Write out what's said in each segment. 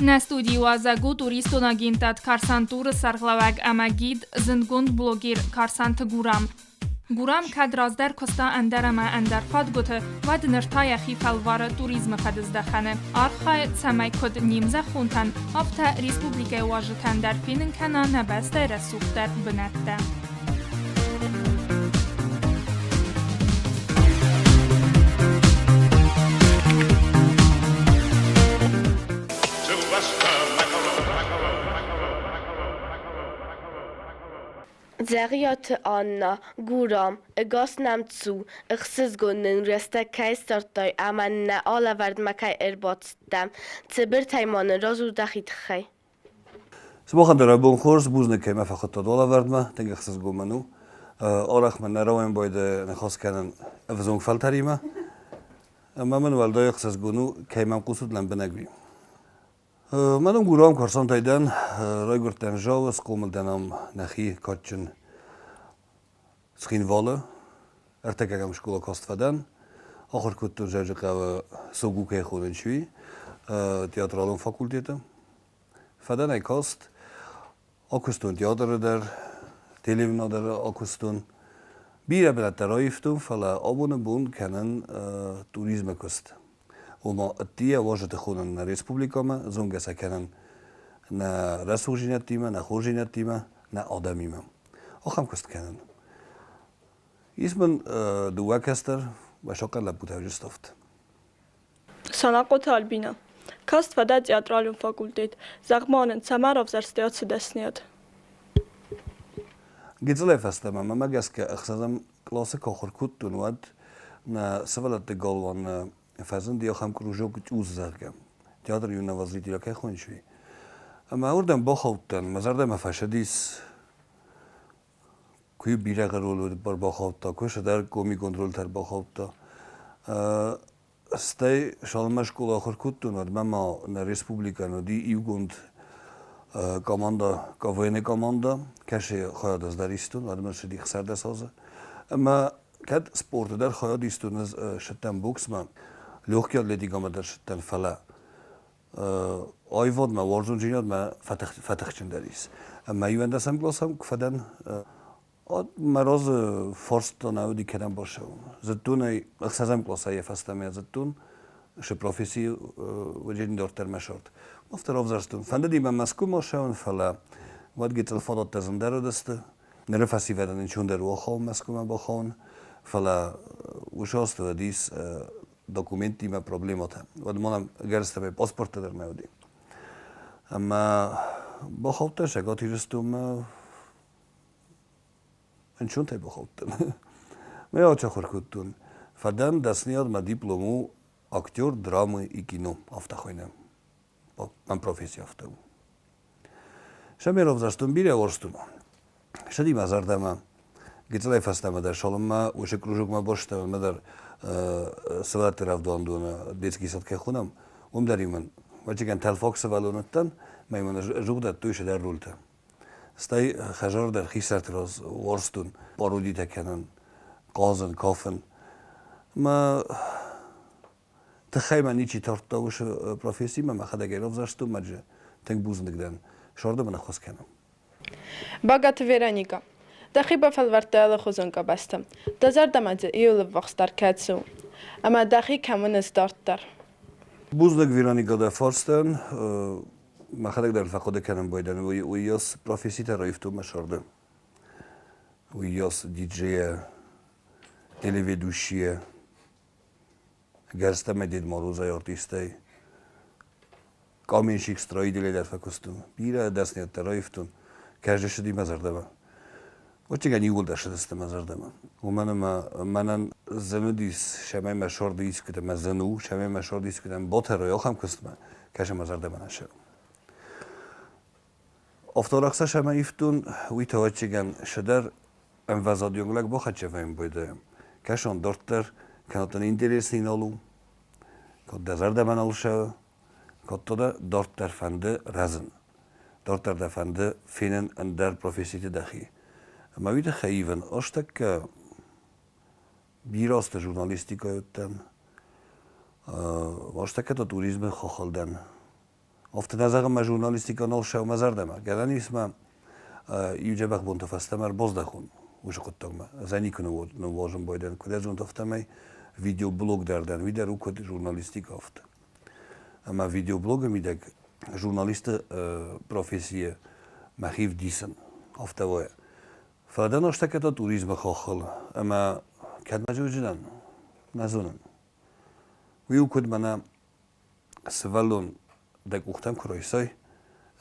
Нӕ студийы уазӕг у туристон агентад Карсантуры сӕргълӕууӕг ӕмӕ гид, зындгонд блогер Карсанты Гурам. Гурам кӕд раздӕр куыста ӕндӕр ӕмӕ ӕндӕр фадгуыты, уӕд ныр та йӕхи фӕлвары туризмы фӕдыздӕхӕны. Архайы, цӕмӕй куыд не мзӕххонтӕн, афтӕ республикӕйы уазджытӕн дӕр фенын кӕна нӕ бӕстӕйы рӕсугъддӕр бынӕттӕ. Дзӕгъиаты Анна, Гурам, ӕгас нӕм цу, ӕхсызгон нын рӕстӕг кӕй ссардтай ӕмӕ нӕ алӕвӕрдмӕ кӕй ӕрбацыдтӕ. Цыбыртӕй ма нын радзур дӕхи тыххӕй. Сымахӕн дӕр абон хорз, бузныг кӕй мӕ фӕхуыдтат алӕвӕрдмӕ, тынг ӕхсызгон мын у. Арӕх мын нӕ рауӕнбайды ныхас кӕнын ӕвзонг фӕлтӕримӕ. Ӕмӕ мын уӕлдай ӕхсызгон у, кӕй мӕм хъусут лӕмбынӕг, уый. Мӕн Гурам Карсантӕй дӕн, райгуырдтӕн Зауы, схъомыл дӕн ам нӕхи кадджын Цхинвалы. Ӕртыккӕгӕм скъола каст фӕдӕн. Ахуыр кодтон Дзӕуджыхъӕуы СОГУ-кӕй хонынц, уый театралон факультеты. Фӕдӕн ӕй каст. Акуыстон театры дӕр, телевизионы дӕр акуыстон. Бирӕ бынӕттӕ раивтон, фӕлӕ абоны бон кӕнын туризмы куыст. Ома ӕддейӕ уазджыты хонын нӕ республикӕмӕ, зонгӕ сӕ кӕнын нӕ рӕсугъддзинӕдтимӕ, нӕ хорздзинӕдтимӕ, нӕ адӕмимӕ. Ахӕм куыст кӕнын. Ис мын дыууӕ кӕстӕр, мӕ сахъат лӕппутӕ ставд. Санахъоты Альбинӕ. Каст фӕдӕ театралон факультет. Зӕгъ-ма нын, цӕмӕ равзӕрстай ацы дӕсныйад? Гыццылӕй фӕстӕмӕ мӕмӕ гӕсгӕ ӕхсӕзӕм къласы куы ахуыр кодтон, уӕд нӕ сывӕллӕтты галуаны фӕзынди ахӕм кружок ТЮЗ, зӕгъгӕ, театр юного зрителя кӕй хоныс, уый. Ӕмӕ уырдӕм бахаудтӕн, мӕ зӕрдӕмӕ фӕцыдис, куы бирӕ роль ӕрбахаудта, куы цыдӕр комикон рольтӕ ӕрбахаудта. Стӕй цалынмӕ скъола ахуыр кодтон, уӕдмӕ ма нӕ республикӕйӕн уыди иугонд командӕ, КВН-ы командӕ, кӕцы хайад ӕз дӕр истон, уӕдмӕ цыди 16 азы. Ӕмӕ кӕд спорты дӕр хайад истон, ӕз сыдтӕн боксмӕ, легкий атлетикӕмӕ дӕр сыдтӕн, фӕлӕ аивадмӕ уарзондзинадмӕ фӕтыхджындӕр ис. Ӕмӕ иуӕндӕсӕм къласӕм куы фӕдӕн, Мӕ разы фарста нӕ уыди кӕдӕм бацӕуын. Зыдтон ӕй, ӕхсӕзӕм къласӕй йӕ фӕстӕмӕ зыдтон, шы професси уыди дарддӕр мӕ сӕрд. Афтӕ равзӕрстон. Фӕндыди мӕ Мӕскуымӕ ссӕуын, фӕлӕ уӕд гыццыл фадӕттӕ зындӕр уыдысты. Ныры фӕсивӕдӕн ӕнцондӕр у ахауын Мӕскуымӕ бахауын, фӕлӕ уыцы азты уыдис документтимӕ проблемӕтӕ. Уӕд ма нӕм ӕгӕрыстӕмӕй паспорттӕ дӕр нӕ уыди. Ӕмӕ бахаудтӕн Цӕгат Ирыстонмӕ ӕнцонтӕй бахаудтӕн. Мӕ ацахуыр кодтон. Фӕдӕн дӕсныйад мӕ диплом у актер драмы и кино, афтӕ хуыйны. Мӕн професси афтӕ у. Сӕ равзӕрстон бирӕ уарзтон. Ссыди мӕ зӕрдӕмӕ. Гыццылӕй фӕстӕмӕ дӕр цалынмӕ уыцы кружокмӕ бацыдтӕн, уӕдмӕ дӕр сывӕллӕтты рӕвдауӕндоны детский сад кӕй хонӕм, уым дӕр-иу мын, ӕвӕццӕгӕн, тӕлфаг сывӕллон уыдтӕн, мӕ мын зуг дӕттой цыдӕр рольтӕ. Стӕй хӕдзары дӕр хистӕрты раз уарзтон пародитӕ кӕнын, хъазын, кафын. Мӕ тыххӕй мӕ ничи тардта уыцы профессимӕ, мӕхӕдӕг ӕй равзӕрстон, мӕ тынг бузныг дӕн. Сӕрды мын ӕххуыс кӕны. Багаты Вероникӕ, дӕхи бафӕлвӕрдтай алыхуызон къабӕзты. Дӕ зӕрдӕмӕ дзы иуыл ӕввахсдӕр кӕцы у? Ӕмӕ дӕхи кӕм уыныс дарддӕр? Бузныг, Вероникӕ, дӕ фарстӕн. Мӕхӕдӕг дӕр фӕхъуыды кӕнын байдӕн, уыйас професситӕ раивтон мӕ сӕрды. Уыйас диджейӕ, телеведущийӕ, гӕрзтӕ Дед Морозӕй артисттӕй, каменщик, строителӕй дӕр фӕкуыстон. Бирӕ дӕсныйӕдтӕ раивтон. Кӕсджы ссыди мӕ зӕрдӕмӕ. Ӕвӕццӕгӕн иууылдӕр ссыдысты мӕ зӕрдӕмӕ. Уымӕн ӕмӕ мӕнӕн зын уыдис, цӕмӕй мӕ сорды искуыдӕм, мӕ зын у, цӕмӕй мӕ сорды искуыдӕм батӕрой ахӕм куыстмӕ, кӕсы мӕ зӕрдӕмӕ нӕ цӕуы. Авторӕхца сӕмӕ ивтон, уый та ӕвӕццӕгӕн цыдӕр ӕмвӕзадион лӕг бахӕццӕ вӕййын байдайӕм. Кӕсон дарддӕр, кӕнӕ дын интересный нал у, кӕд дӕ зӕрдӕмӕ нал цӕуы, кӕд дӕ дарддӕр фӕнды рӕзын, дарддӕр дӕ фӕнды фенын ӕндӕр професситы дӕхи. Ӕмӕ уый тыххӕй ивын ӕз тӕккӕ бирӕ азты журналистикӕйы уыдтӕн, ӕз тӕккӕ та туризмы хохыл дӕн. Афтӕ нӕ зӕгъын, мӕ журналистикӕ нал ссӕуы мӕ зӕрдӕмӕ. Гӕнӕн ис мӕ иу дзӕбӕх бонты фӕстӕмӕ ӕрбаздӕхон уыцы хъуыддагмӕ. Ӕз ӕй никуы ныууадзын байдайын. Куыд ӕз афтӕмӕй видеоблог дӕр дӕн, уый дӕр у куыд журналистикӕ, афтӕ. Ӕмӕ видеоблогы мидӕг журналисты профессийы мӕхи вдисын, афтӕ вӕййы. Фӕлӕ дӕн ӕстӕккӕ та туризмы хаххыл ӕмӕ кӕдмӕ зондзынӕн, нӕ зонын. Уый у куыд мӕнӕ сывӕллон дӕ къухтӕм куы райсай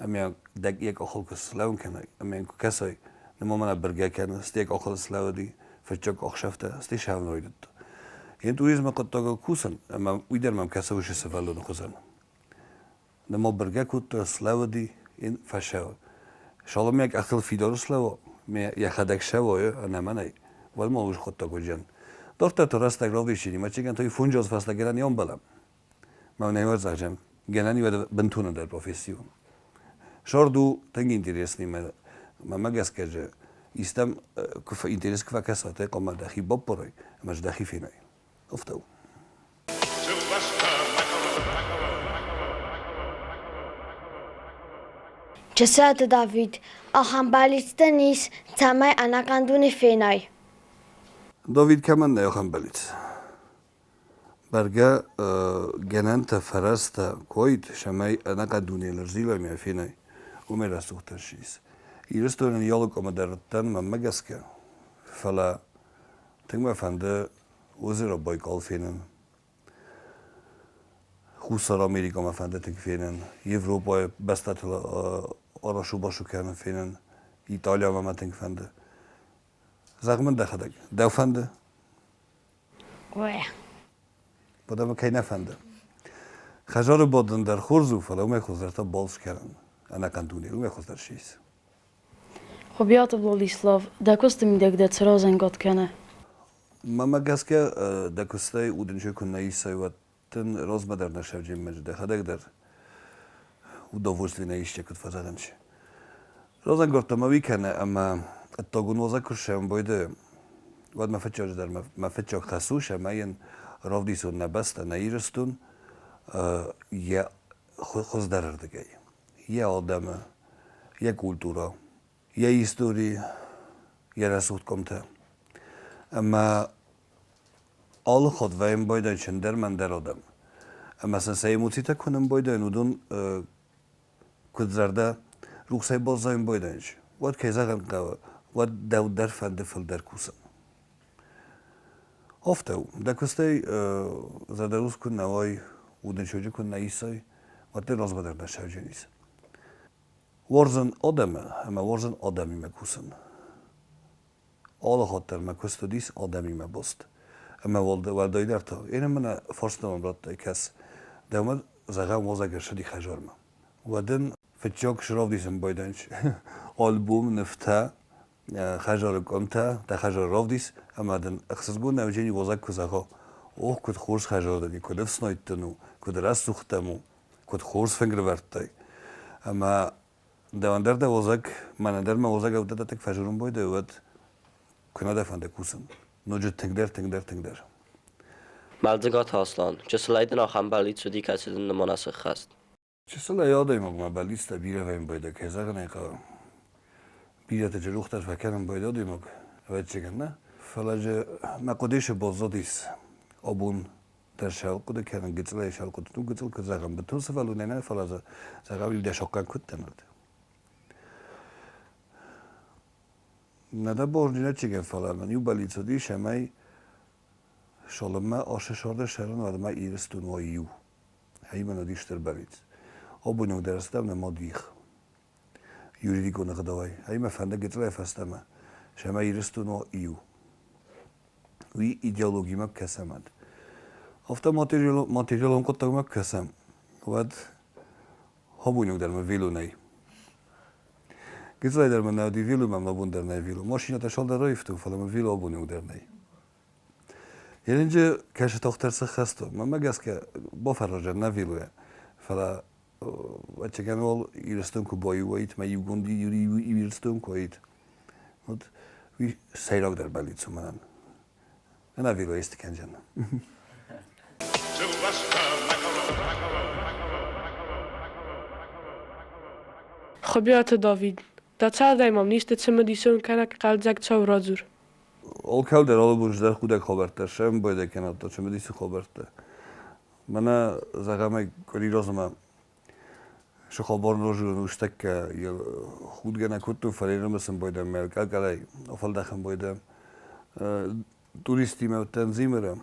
ӕмӕ дӕ йӕ къахыл куы слӕууын кӕнай ӕмӕ йын куы кӕсай, нырма мӕнӕ быргӕ кӕны, стӕй йӕ къахыл слӕууыди, фыццаг ӕхсӕвтӕ, стӕй сӕвын райдыдта. Йын туризмы хъуыддагыл кусын, ӕмӕ уый дӕр мӕм кӕсы уыцы сывӕллоны хуызӕн. Нырма быргӕ кодта, слӕууыди, йын фӕсӕвы. Салам йӕ къӕхтыл фидар слӕууа, ме йӕхӕдӕг сӕвӕйы ӕнӕ мӕнӕй, уӕд ма уый хъуыддаг уыдзӕн. Дарддӕр та рӕстӕг равдисини, мӕччигӕн та фунджоз фӕстӕ гӕнӕн не ӕмбӕлӕм. Мӕ не зӕгъӕм, гӕнӕн уӕд бынтон ӕндӕр професси у. Сорд у тынг интересный мӕ мӕмӕ гӕсгӕ же истӕм куы интерес куы фӕкӕса, тай хъуамӕ дӕхи баппарай ӕмӕ дӕхи фенай. Афтӕ у. Чысаты Давид, ахӕм бӕллицтӕ ис, цӕмӕй ӕнӕхъӕн дуне фенай. Давид кӕмӕн нӕй ахӕм бӕллиц? Бӕргӕ гӕнӕнтӕ, фӕрӕзтӕ койд, цӕмӕй ӕнӕхъӕн дунейыл ӕрзилӕм йӕ фенай, уымӕй рӕсугъддӕр ссис. Ирыстонӕн йӕ алы къуымы дӕр уыдтӕн, мӕнмӕ гӕсгӕ, фӕлӕ тынг мӕ фӕнды озеро Байкал фенын. Хуссар Америкӕмӕ фӕнды тынг фенын, Европӕйы бӕстӕтыл арасу-басу кӕнын фенын, Италиямӕ мӕ тынг фӕнды. Зӕгъ мын дӕхӕдӕг, дӕу фӕнды? Ой. Уӕдӕ кӕй нӕ фӕнды. Хӕдзары бадын дӕр хорз у, фӕлӕ уымӕй хуыздӕр та балц кӕнын. Ӕнӕхъӕн дуне уымӕй хуыздӕр сис. Хуыбиаты Владислав, дӕ куысты мидӕг дӕ цы разӕнгард кӕны? Мӕнмӕ гӕсгӕ, дӕ куыстӕй удынчы куы нӕ исай, уӕд дын розмӕ дӕр нӕ сӕвджынмӕ дӕхӕдӕг дӕр удовольствие нӕ исче куыд фӕзӕгъынц. Разӕнгардта мӕ уый кӕны, ӕмӕ ӕддагон уазӕг куы сӕмбойды, уӕд мӕ фыццаджыдӕр мӕ фыццаг хӕс у, цӕмӕй йын равдисон нӕ бӕстӕ, нӕ Ирыстон йӕ хуыздӕрырдыгӕй, йӕ адӕмы, йӕ культурӕ, йӕ истори, йӕ рӕсугъд къуымтӕ. Ӕмӕ алы хатт вӕййын байдайын чындӕр мӕндӕр адӕм. Ӕмӕ сын сӕ эмоцитӕ куы нымбайдайын, уыдон куыд зӕрдӕ рухсӕй баззайын байдайынц, уӕд, кӕй зӕгъын хъӕуы, уӕд дӕу дӕр фӕнды фылдӕр кусын. Афтӕ у. Дӕ куыстӕй зӕрдӕрухс куы нӕ уай, удӕнцойджы куы нӕ исай, уӕд дӕ размӕ дӕр нӕ сӕвджынис. Уарзын адӕмы ӕмӕ уарзын адӕмимӕ кусын. Алы хатт дӕр мӕ куыст уыдис адӕмимӕ баст. Ӕмӕ уӕлдайдӕр та, ӕнӕ мӕнӕ фарстамӕ радтай, кӕс, дӕумӕ зӕгъӕм уазӕг ӕрцыди хӕдзармӕ. Уӕд ын фыццаг сравдисын байдайынц альбом, нывтӕ, хӕдзары къуымтӕ, дӕ хӕдзар равдис, ӕмӕ дын ӕхсызгон ӕвджени уазӕг куы зӕгъа, ох, куыд хорз хӕдзар дын и, куыд ӕфснайд дын у, куыд рӕсугъд дӕм у, куыд хорз фынг рывӕрдтай. Ӕмӕ дӕуӕн дӕр дӕ уазӕг, мӕнӕн дӕр мӕ уазӕг ӕвдадатӕг фӕзурын байдайы, уӕд куы нӕ дӕ фӕнды кусын. Ноджы тынгдӕр, тынгдӕр, тынгдӕр. Мӕлдзыгаты Аслан, чысылӕй дын ахӕм бӕллиц уыди, кӕцы дын нымӕна сыххӕст? Чысылӕй адӕймагмӕ бӕллицтӕ бирӕ вӕййын байдайы, кӕй зӕгъын ӕй хъӕуы. Бирӕтӕ джелух дӕр фӕкӕнын байдайы адӕймаг, ӕвӕццӕгӕн, нӕ? Фӕлӕ же мӕ хъуыдыйы баззадис абон дӕр сӕ хъуыды кӕнын, гыццылӕй сӕ хъуыды, ну гыццыл куыд зӕгъӕм, бынтон сывӕллонӕй нӕ, фӕлӕ дзы зӕгъӕм иу дӕс оккаг куыд дӕн. Нӕ дӕ бонджын фӕлӕ мӕн иу бӕллиц уыдис, ӕмӕ цалынмӕ ацы сӕрды сӕрын, уӕдмӕ Ирыстон уа иу. Ӕмӕ уыдис стыр бӕллиц. Абон дӕр стӕм нӕма дих юридикон ӕгъдауӕй. Ӕмӕ фӕнды гыццылӕй фӕстӕмӕ, цӕмӕй Ирыстон уа иу. Уый идеологимӕ кӕсӕм. Афтӕ материалон хъуыддагмӕ кӕсӕм, уӕд абон дӕр мӕ вело нӕй. Гыццылӕй дӕр мӕ нӕ уыди вело, мӕм абон дӕр нӕй вело. Машинӕтӕ цалдӕр раивтон, фӕлӕ мӕ вело абон дӕр нӕй. Ерынджы кӕсы тохтӕр сыххӕст у. Мӕнмӕ гӕсгӕ бафӕразӕн нӕ велойӕ, фӕлӕ ӕцӕгӕн уал Ирыстон куы баиу уаид, мӕ иугонд Ирыстон куы уаид, уӕд уый сӕйрагдӕр бӕллиц у мӕнӕн. Ӕнӕ вело исты кӕндзӕн. Хуыбиаты Давид, дӕ цардӕй мӕм исты цымыдисон кӕнӕ хъӕлдзӕг цау радзур. Алкӕл дӕр алы бон здӕр худӕг хабӕрттӕ сӕмбӕлдӕ кӕнӕд цымыдисы хабӕрттӕ. Мӕнӕ, зӕгъӕм, къуыри размӕ цы хабар разуын устӕккӕ худгӕ нӕ кодтон, фӕлӕ ӕрымысын байдӕм мӕ къӕкъӕлӕй афӕлдахын байдӕм. Туристимӕ уыдтӕн Дзимыры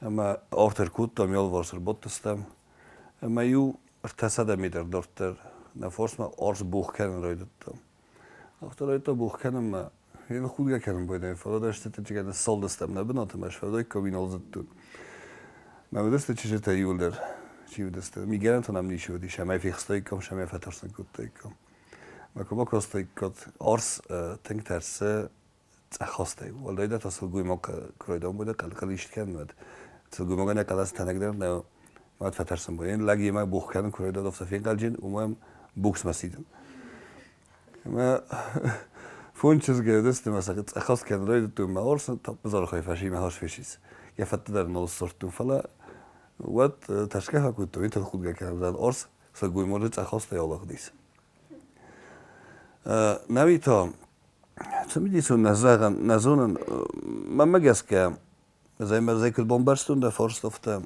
ӕмӕ арт ӕркодтам, алыварс ӕрбадтыстӕм. Ӕмӕ иу 300 метр дарддӕр нӕ фарсмӕ арс богъ кӕнын райдыдта. Афтӕ райдыдта богъ кӕнынмӕ. Йе худгӕ кӕнын байдайын, фӕлӕ дӕ стӕтӕджы ныссалдыстӕм нӕ бынаты мӕ сфӕлдайккам инал зыдтон. Мӕ уыдысты чызджытӕ иуылдӕр, чи уыдысты. Мигӕнӕнтӕ нӕм ничи уыдис, ӕмӕ фехстаиккам, сӕмӕ фӕтӕрсын кодтаиккам. Мӕ куы бакастаиккат, арс тынг тӕрсы цъӕхастӕй. Уӕлдайдӕр та сылгоймаг куы райдам къӕл-къӕл ист кӕнын, уӕд сылгоймагӕн йӕ хъӕлӕс тӕнӕгдӕр нӕ уӕд фӕтӕрсын бон. Лӕг йемӕ богъ кӕнын куы райдыдта, афтӕ фенхъӕлджын, уымӕн боксмӕ сидын. Ӕмӕ фондз чызгӕй уыдысты мӕ сӕ цъӕхахст кӕнын райдыдтой мӕ арс таппызархӕй фӕсимӕ хас фесис. Йӕ фӕдтӕ дӕр нал ссардтон, фӕлӕ уӕд тӕрсгӕ фӕкодтон, уый тӕлхудгӕ кӕнын арс сылгоймаджы цъӕхахстӕй алыгъдис. Науи та цымыдисон нӕ зӕгъӕн, нӕ зонын, мӕнмӕ гӕсгӕ, ӕз куыд бамбӕрстон дӕ фарст, афтӕ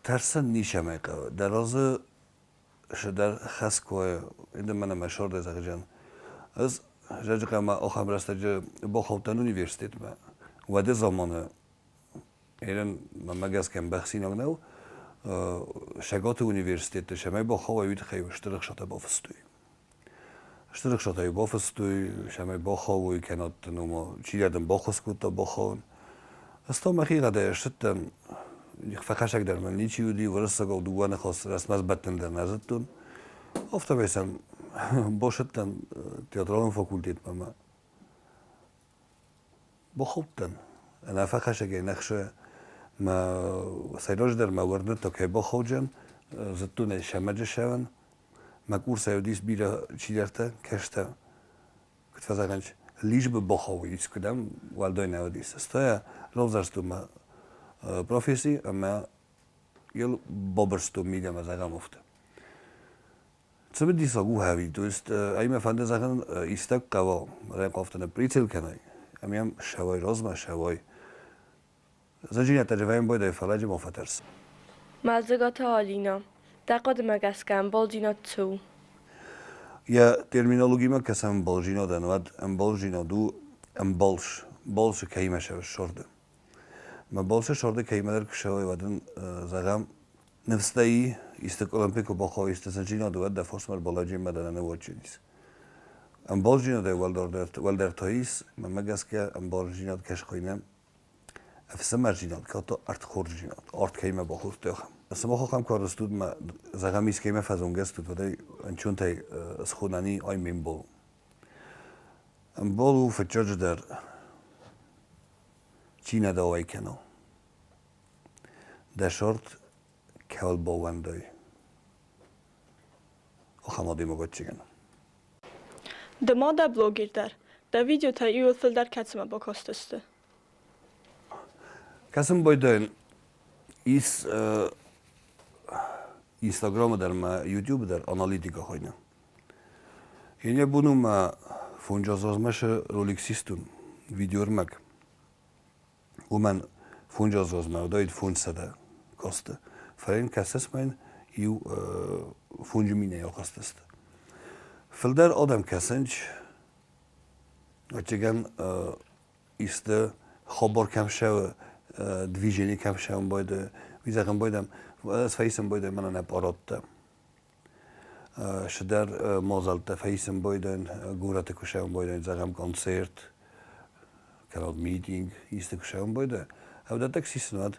тӕрсын ницӕмӕй хъӕуы. Дӕ разы цыдӕр хӕс куы уа, мӕнӕ мӕ сӕрдӕ зӕгъджын. Ӕз зӕджыхъӕмӕ ахӕм рӕстӕджы бахаудтӕн университетмӕ. Уӕды заманы Ерын мӕнмӕ гӕсгӕ ӕмбӕхсинаг нӕу, Сӕгаты университеты цӕмӕй бахауай, уый тыххӕй стыр ӕхцатӕ бафыстой. Стыр ӕхцатӕ бафыстой, цӕмӕй бахауой, кӕнӕ дын ома чидӕр дын баххуыс кодта бахауын. Ӕз та мӕхи гъӕдӕй ссыдтӕн, фӕхӕсӕг дӕр мын ничи уыди, уырыссагау дыууӕ ныхас рӕстмӕ сбӕттын дӕр нӕ зыдтон. Афтӕмӕй сӕм бацыдтӕн театралон факультетмӕ ӕмӕ Бахудтӕн. Ӕнӕфӕхӕсӕгӕй не хсы мӕ сӕйраджыдӕр мӕ уырныдта, кӕй бахауджын, зыдтон ӕй сӕмӕджы сӕвӕн. Мӕ курсӕй уыдис бирӕ чидӕртӕ, кӕстӕ, куыд фӕзӕгъынц, лишь бы бахауы искуыдӕм, уӕлдай нӕ уыдис. Стӕй равзӕрстон мӕ професси ӕмӕ йыл бабырстон мидӕмӕ, зӕгъӕм, афтӕ. Цымыдисаг у ӕви, то есть ӕй мӕ фӕнды зӕгъын, истӕг хъӕуа, рӕнхъ нӕ прицел кӕнай, ӕмӕ йӕм сӕвай размӕ сӕвай. Зӕджинӕдтӕ ревӕйын байдайы, фӕлӕ ма фӕтӕрс. Мӕлдзыгаты Алинӕ, дӕ хъуыдымӕ гӕсгӕ ӕмбалдзинад цы у? Йӕ терминологимӕ кӕсӕм ӕмбалдзинадӕн, уӕд ӕмбалдзинад у ӕмбалс, балцы кӕимӕ сӕрды. Мӕ балцы сӕрды кӕимӕдӕр куы сӕуай, уӕд ын, зӕгъӕм, ныфс дӕ и, исты къуылымпы куы бахауа, исты зындзинад, уӕд дӕ фосмӕ ӕрбалӕджимӕ дӕр ӕнӕуӕдджын ис. Ӕмбалдзинадӕй уӕлдӕр та ис, мӕнмӕ гӕсгӕ, ӕмбалдзинад кӕсхойнӕ ӕфсымӕрдзинад, кӕд ӕрдхордзинад, ард кӕимӕ бахордтай, ахӕм. Сымах ахӕм куы ӕрыстут мӕ, зӕгъӕм, искӕимӕ фӕзонгӕ стут, уӕд ӕй ӕнцонтӕй схонӕн и ай ме мбал. Ӕмбал у фыццаджыдӕр чи нӕ дӕуӕй кӕна. Дӕ сорт кӕуыл баууӕндай, ахӕм адӕймаг ӕвӕццӕгӕн. Ды ма дӕ блогер дӕр. Дӕ видеотӕ иууыл фылдӕр кӕцымӕ бакастысты? Кӕсын байдайын ис Инстаграмы дӕр ӕмӕ Ютубы дӕр аналитикӕ хуыйны. Йе бон у мӕ фондз азмӕ сы ролик систун видеоӕрмӕг. Уымӕн фондз азмӕ уыдаид 500 касты. Фӕлӕ йын кӕсыс мӕн иу 5000-ӕй ахастысты. Фылдӕр адӕм кӕсынц, ӕвӕццӕгӕн, исты хабар кӕм цӕуы, движени кӕм цӕуын байдайы, уый зӕгъын байдайӕм, ӕз фӕисын байдайын мӕнӕн аппараттӕ. Цыдӕр мадзӕлттӕ фӕисын байдайын, горӕты куы цӕуын байдайын, зӕгъӕм, концерт, кӕнӕ митинг, исты куы цӕуын байдайы. Ӕвдӕттӕг сисын уӕд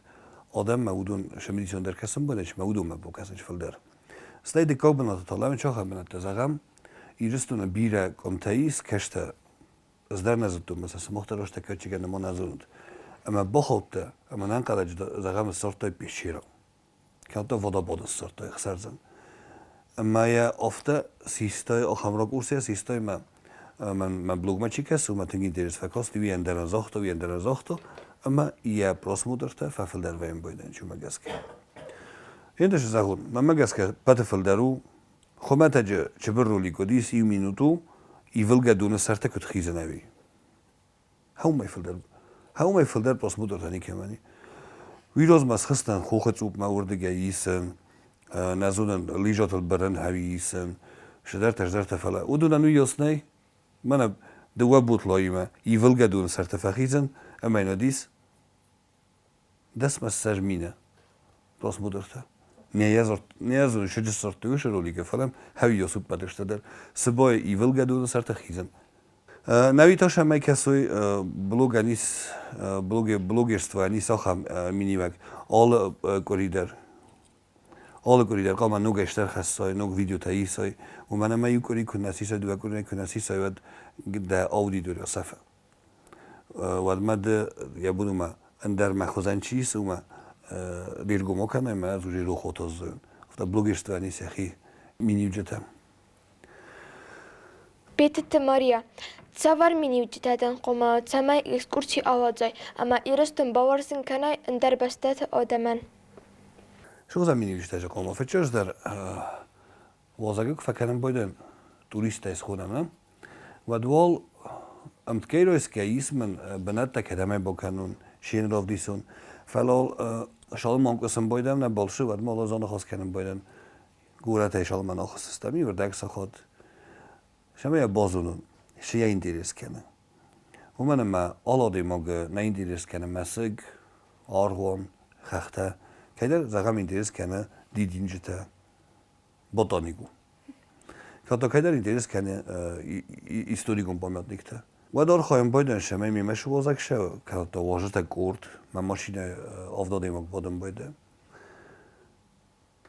адӕммӕ уыдон цымыдисондӕр кӕсын байдайынц, мӕ уыдонмӕ бакӕсынц фылдӕр. Стӕй дыккаг бынаты та лӕууынц ахӕм бынӕттӕ, зӕгъӕм, Ирыстоны бирӕ къуымтӕ ис, кӕстӕр. Ӕз дӕр нӕ зыдтон, мӕ сӕ сымах дӕр рӕстӕг ма нӕ зонут. Ӕмӕ бахаудтӕ, ӕмӕ нӕнхъӕлӕджы зӕгъӕм, ссардтай пещерӕ. Кӕд водопады ссардтай ӕхсӕрдзӕн. Ӕмӕ йӕ афтӕ систай, ахӕм ракурсӕй систай мӕ мӕ блогмӕ чи кӕсы, уымӕ тынг интерес фӕкаст, уый ӕндӕрӕн загъта, уый ӕндӕрӕн загъта, ӕмӕ йӕ просмотртӕ фӕфылдӕр вӕййын байдайынц уымӕ гӕсгӕ. Ендӕр зӕгъон, мӕнмӕ гӕсгӕ пӕты фылдӕр у, хуымӕтӕджы чыбыр ролик уыдис иу минут у, ивылгӕ доны сӕрты куыд хизын ӕви. Хӕумӕй фылдӕр, хӕумӕй фылдӕр просмотртӕ никӕмӕн и. Уый размӕ схызтӕн хохы цъупмӕ уырдыгӕй исын, нӕ зонын, лыжӕтыл бырын хӕуи исын, цыдӕртӕ-цыдӕртӕ, фӕлӕ уыдонӕн уыйас нӕй. Мӕнӕ дыууӕ бутлоимӕ ивылгӕ доны сӕрты фӕхизын ӕмӕ йын уыдис 10 мины просмотртӕ. Не зоны, сыджы сырдтой уыцы роликы, фӕлӕ хӕуи уппадысты дӕр. Цыбой ивылгӕ доны сӕрты хизын. Науи та сӕмӕй кӕсой блогӕн ис, блогерствойӕн ис ахӕм миниуӕг. Алы къуыри дӕр алы къуыри дӕр хъуамӕ ногӕй стӕрхӕссой, ног видеотӕ исой. Уымӕн ӕмӕ иу къуыри куы нӕ сисай, дыууӕ къуыри куы нӕ сисай, уӕд дӕ аудитория сӕфы. Уӕдмӕ ды йӕ бон уымӕ ӕндӕрмӕ хуызӕн чи ис, уымӕ диргом кӕнай ӕмӕ ӕз уже рохотыл зоын. Афтӕ блогерствӕн ис йӕхи миниуджытӕ. Бететы Мария, цавӕр миниуджытӕ дын хъуамӕ, цӕмӕй экскурси ауадзай ӕмӕ Ирыстон бауарзын кӕнай ӕндӕр бӕстӕты адӕмӕн? Цы миниуджытӕ же хъуамӕ? Фыццаджыдӕр уалдзӕгы куы фӕкӕнӕм байдайӕм, туристтӕй схонӕм, нӕ? Уӕд уал ӕмткӕй райсгӕ ис мын бынӕттӕ кӕдӕмӕй бакӕнон, се равдисон. Фӕлӕ салман куы сын байдайӕм нӕ балцы, уӕд ма аныхас кӕнын байдайӕм. Горӕтӕй салман ахуыссыстӕм иуырдӕг сахат. Цӕмӕй йӕ базонон, цы йӕ интерес кӕны. Уымӕн ӕмӕ алы адӕймаг нӕ интерес кӕны мӕсыг, аргъуан, хӕхтӕ. Кӕйдӕр, зӕгъӕм, интерес кӕны дидинджытӕ, ботаник у. Кӕд кӕйдӕр интерес кӕны историкон памятниктӕ. Уӕд архайын байдайын, цӕмӕй мемӕ суазӕг сӕ, кӕд та уазджытӕ къорд, мӕ машинӕ авд адӕймаг бадын байдайы.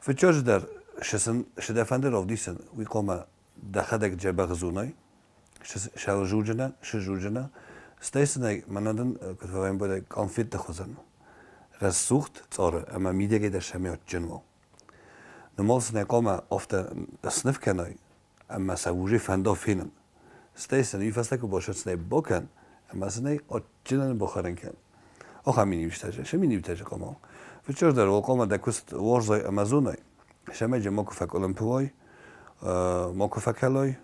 Фыццаджыдӕр сын цы дӕ фӕнды равдисын, уый хъуамӕ дӕхӕдӕг дзӕбӕх зонай, сӕлзурджынӕ, сызурджынӕ, стӕй сын ӕй мӕнӕ дын куыд фӕвӕййын бодӕй къанфетты хуызӕн рӕсугъд цъары ӕмӕ мидӕгӕй дӕр сӕм адджын уа. Нымал сын ӕй хъуамӕ афтӕ сныв кӕнай, ӕмӕ сӕ уже фӕнда фенын. Стӕй сын уый фӕстӕ куы басӕтдзынӕ бакӕн, ӕмӕ сын ӕй адджынӕн бахӕрын кӕн. Ахӕм миниуджытӕ сӕ миниуджытӕ хъуамӕ. Фыццаджыдӕр уал хъуамӕ дӕ куыст уарзай ӕмӕ зонай, цӕмӕй макуы фӕкъуылымпы уай, макуы фӕкӕлай,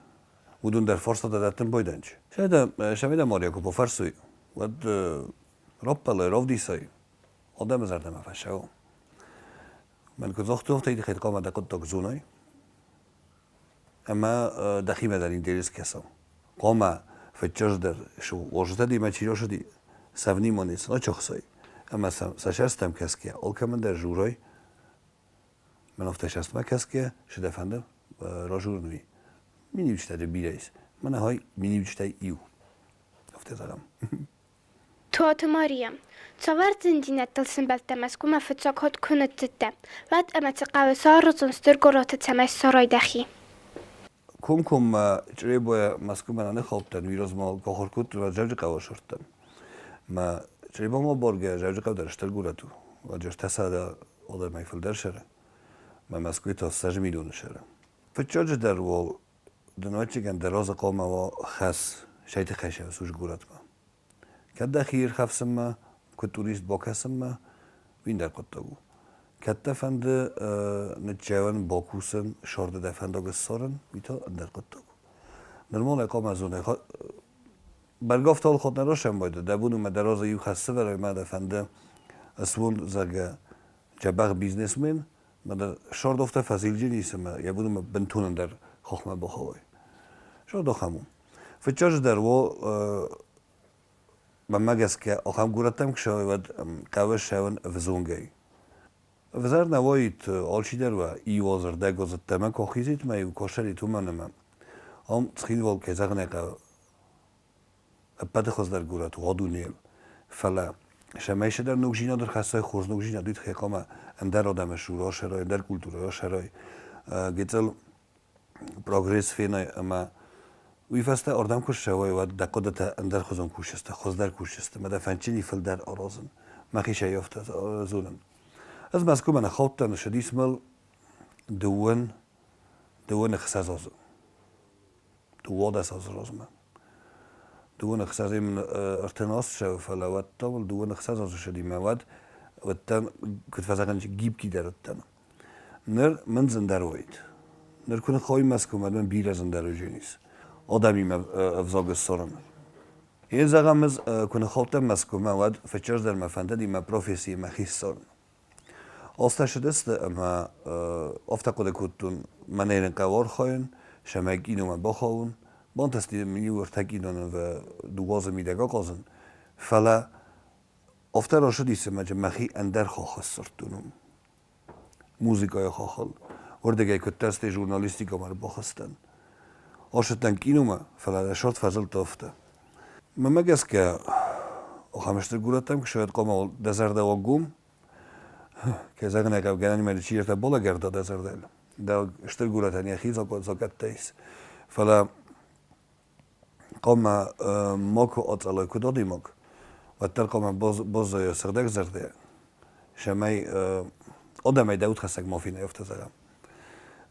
уыдон дӕр фарстатӕ дӕттын байдайынц. Цӕмӕй дӕ Мария куы бафӕрсой, уӕд раппӕлай, равдисай, адӕмы зӕрдӕмӕ фӕцӕуы. Мӕн куыд загътой, афтӕ тыххӕй хъуамӕ дӕ хъуыддаг зонай ӕмӕ дӕхимӕ дӕр интерес кӕса. Хъуамӕ фыццаджыдӕр уазджытӕ демӕ чи рацыди, сӕ внимание сын ачахсай ӕмӕ сӕ сӕстӕм кӕсгӕ алкӕмӕн дӕр журай. Мӕн афтӕ сӕстмӕ кӕсгӕ, цы дӕ фӕнды ражурын уый. Миниуджытӕ дзы бирӕ ис. Мӕнӕ хай миниуджытӕй иу. Афтӕ зӕгъӕм. Туаты Мария, цавӕр зындзинӕдтыл сӕмбӕлдтӕ Мӕскуымӕ фыццаг хатт куы ныццыдтӕ, уӕд ӕмӕ цы хъӕуы саразын стыр горӕты, цӕмӕй ссарай дӕхи? Комкоммӕ Чъребойӕ Мӕскуымӕ нӕ ныххаудтӕн, уый размӕ ахуыр кодтон, уӕд Дзӕуджыхъӕуы асырдтӕн. Мӕ Чъребомӕ баргӕ Дзӕуджыхъӕу дӕр стыр горӕт у, уӕд 300 адӕмӕй фылдӕр цӕры, мӕ Мӕскуыйы та 20 миллионы цӕры. Фыццаджыдӕр уал дын дӕ разы хъуамӕ уа хӕс, сӕй тыххӕй сӕ горӕтмӕ. Кӕд дӕхи ирхӕфсынмӕ, куыд турист бакӕсынмӕ, уый ӕндӕр хъуыддаг у. Кӕд дӕ фӕнды ныццӕуын, бакусын, сӕрды дӕ фӕндаг ссарын, уый та ӕндӕр хъуыддаг у. Нормалӕй хъуамӕ зонай, бӕргӕ афтӕ алыхатт нӕ расӕмбӕлд, дӕ бон у мӕ дӕ разы иу хӕс сӕвӕрай мӕ дӕ фӕнды суон, зӕгъгӕ, дзӕбӕх бизнесмен, мӕ дӕ сӕрды афтӕ фӕзилджын ис ӕмӕ йӕ бон у мӕ бынтон ӕндӕр хохмӕ бахауай. Зӕгъд ахӕм у. Фыццаджыдӕр уо мӕнмӕ гӕсгӕ ахӕм горӕттӕм куы ссӕуай, уӕд хъӕуы ссӕуын ӕвзонгӕй. Ӕвзӕр нӕ уаид, алчидӕр уӕ иу аз ӕрдӕг азы ӕддӕмӕ куы ахизид ӕмӕ иу куы ассӕрид, уымӕн ӕмӕ ам Цхинвал, кӕй зӕгъын ӕй хъӕуы, ӕппӕты хуыздӕр горӕт у а дунейыл. Фӕлӕ цӕмӕй цыдӕр ногдзинад ӕрхӕссай, хорз ногдзинад, уый тыххӕй хъуамӕ ӕндӕр адӕмы цур асӕрай, ӕндӕр культурӕ асӕрай, гыццыл прогресс фенай ӕмӕ уый фӕстӕ ардӕм куы ссӕуай, уӕд дӕ хъуыдытӕ ӕндӕрхуызон кусдзысты, хуыздӕр кусдзысты ӕмӕ дӕ фӕндджыни фылдӕр аразын. Мӕхи сӕййӕфтӕ зонын. Ӕз Мӕскуымӕ ныххаудтӕн, ссыдис мыл 26 азы. 12 азы размӕ. 26 мын 38 ссӕуы, фӕлӕ уӕд та мыл 26 азы ссыди мӕ уӕд уыдтӕн, куыд фӕзӕгъынц, гибкий дӕр уыдтӕн. Ныр мын зындӕр уаид. Ныр куы ныххауин Мӕскуымӕ, мын бирӕ зындӕр уыдзӕнис адӕмимӕ ӕвзаг ссарын. Йе зӕгъӕм, ӕз куы ныххаудтӕн Мӕскуымӕ, уӕд фыццаджыдӕр мӕ фӕндыди мӕ профессийы мӕхи ссарын. Азтӕ цыдысты ӕмӕ афтӕ хъуыды кодтон, мӕнӕй нын хъӕуы архайын, цӕмӕй киномӕ бахауын. Бантысти мын иу ӕртӕ кинонывы дыууӕ азы мидӕг ахъазын, фӕлӕ афтӕ рацыдис, ӕмӕ мӕхи ӕндӕр хахх ссардтон уым. Музыкӕйы хаххыл. Уырдыгӕй куыддӕр стӕй журналистикӕмӕ ӕрбахызтӕн. Ацыдтӕн киномӕ, фӕлӕ рӕсугъд фӕзылдта афтӕ. Мӕнмӕ гӕсгӕ, ахӕм стыр горӕттӕм куы ссӕуӕд, хъуамӕ дӕ зӕрдӕ уа гом. Кӕй зӕгъын ӕй хъӕуы, гӕнӕн ма чидӕртӕ балӕгӕрда дӕ зӕрдӕйыл. Дӕ стыр горӕтӕн йӕхи закъӕттӕ ис. Фӕлӕ хъуамӕ макуы ацӕлай куыд адӕймаг, уӕддӕр хъуамӕ баззайа сыгъдӕг зӕрдӕйӕ, цӕмӕй адӕмӕй дӕ удхӕссӕг ма фенай, афтӕ зӕгъӕм.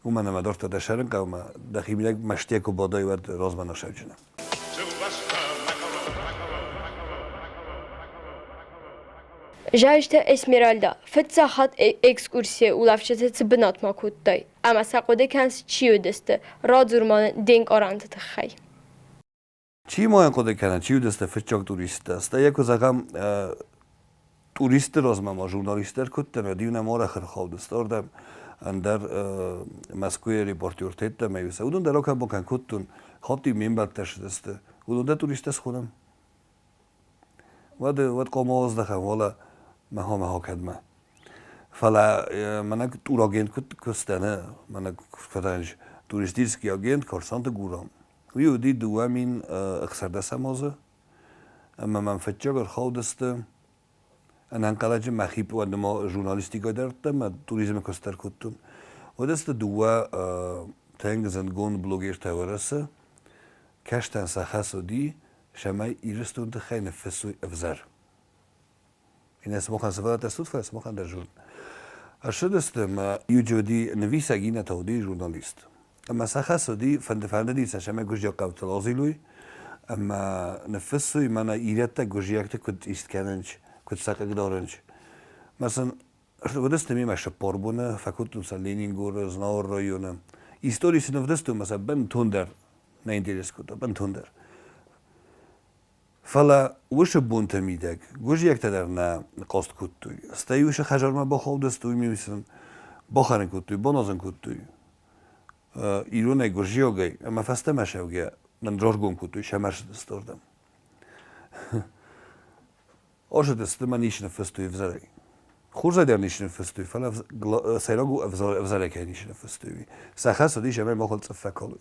Уымӕн ӕмӕ дарддӕр дӕ сӕрын хъӕуы дӕхи мидӕг мӕстыйӕ куы бадай, уӕд размӕ нӕ сӕвджынӕ. Зайты Эсмеральда, фыццаг хатт экскурсийы улӕфджыты цы бынатмӕ кодтай ӕмӕ сӕ хъуыды кӕныс, чи уыдысты, радзур ма нын де нкъарӕнты тыххӕй. Чи ма йын хъуыды кӕны, чи уыдысты фыццаг туристтӕ? Стӕй йӕ куы зӕгъӕм, туристты размӕ ма журналисттӕ ӕркодтам, уӕд-иу нӕм арӕх ӕрхаудысты ардӕм ӕндӕр Мӕскуыйы репортертӕ ӕмӕ-иу сӕ уыдон дӕр акӕн-бакӕн кодтон, хатт-иу ме мбӕлттӕ ссыдысты. Уыдон дӕр туристтӕ схонӕм. Уӕд, уӕд хъуамӕ аздӕхӕм, уӕлӕ мӕхо-мӕхо кӕдмӕ. Фӕлӕ мӕнӕ турагент куыд куыстӕн, мӕнӕ куыд туристический агент Карсанты Гурам. Уый уыди 2016 азы, ӕмӕ мӕм фыццаг ӕрхаудысты ӕнӕнхъӕлӕджы мӕхи уӕд ма журналистикӕ дӕр ӕмӕ туризмы куыст дӕр кодтон. Уӕд сты дыууӕ тынг зындгонд блогертӕ Уӕрӕсе. Кастӕн сӕ хӕс уыди, цӕмӕй Ирыстон тыххӕй ныффыссой ӕвзӕр. Иннӕ сымахӕн сывӕллӕттӕ стут, фӕлӕ сымахӕн дӕр зон. Ӕрцыдысты ӕмӕ иуджы уыди нывисӕг, иннӕ та уыди журналист. Ӕмӕ сӕ хӕс уыди, фӕнды-фӕндыди сӕ цӕмӕй гуырдзиаг хъӕутыл азилой ӕмӕ ныффыссой, мӕнӕ ирӕттӕ гуырдзиӕгты куыд ист кӕнынц, куыд сӕ хъыгдарынц. Мӕ сын уыдысты мемӕ 40 боны, фӕкодтон сӕ Ленингоры, Знауыр районы. Истори сын ӕвдыстон ӕмӕ сӕ бынтондӕр нӕ интерес кодта, бынтондӕр. Фӕлӕ уыцы бонты мидӕг гуырдзиӕгтӕ дӕр нӕ хъаст кодтой. Стӕй уыцы хӕдзармӕ бахаудысты, уый сын бахӕрын кодтой, баназын кодтой. Иронӕй, гуырдзиагӕй ӕмӕ фӕстӕмӕ сӕвгӕ нын раргом кодтой сӕ мӕсыдысты ардӕм. Ӕрцыдысты мӕ ницы ныффыстой ӕвзӕрӕй. Хорзӕй дӕр ницы ныффыстой, фӕлӕ сӕйраг у ӕвзӕрӕй кӕй ницы ныффыстой, уый. Сӕ хӕс уыдис ӕмӕ махыл цъыф фӕкалой.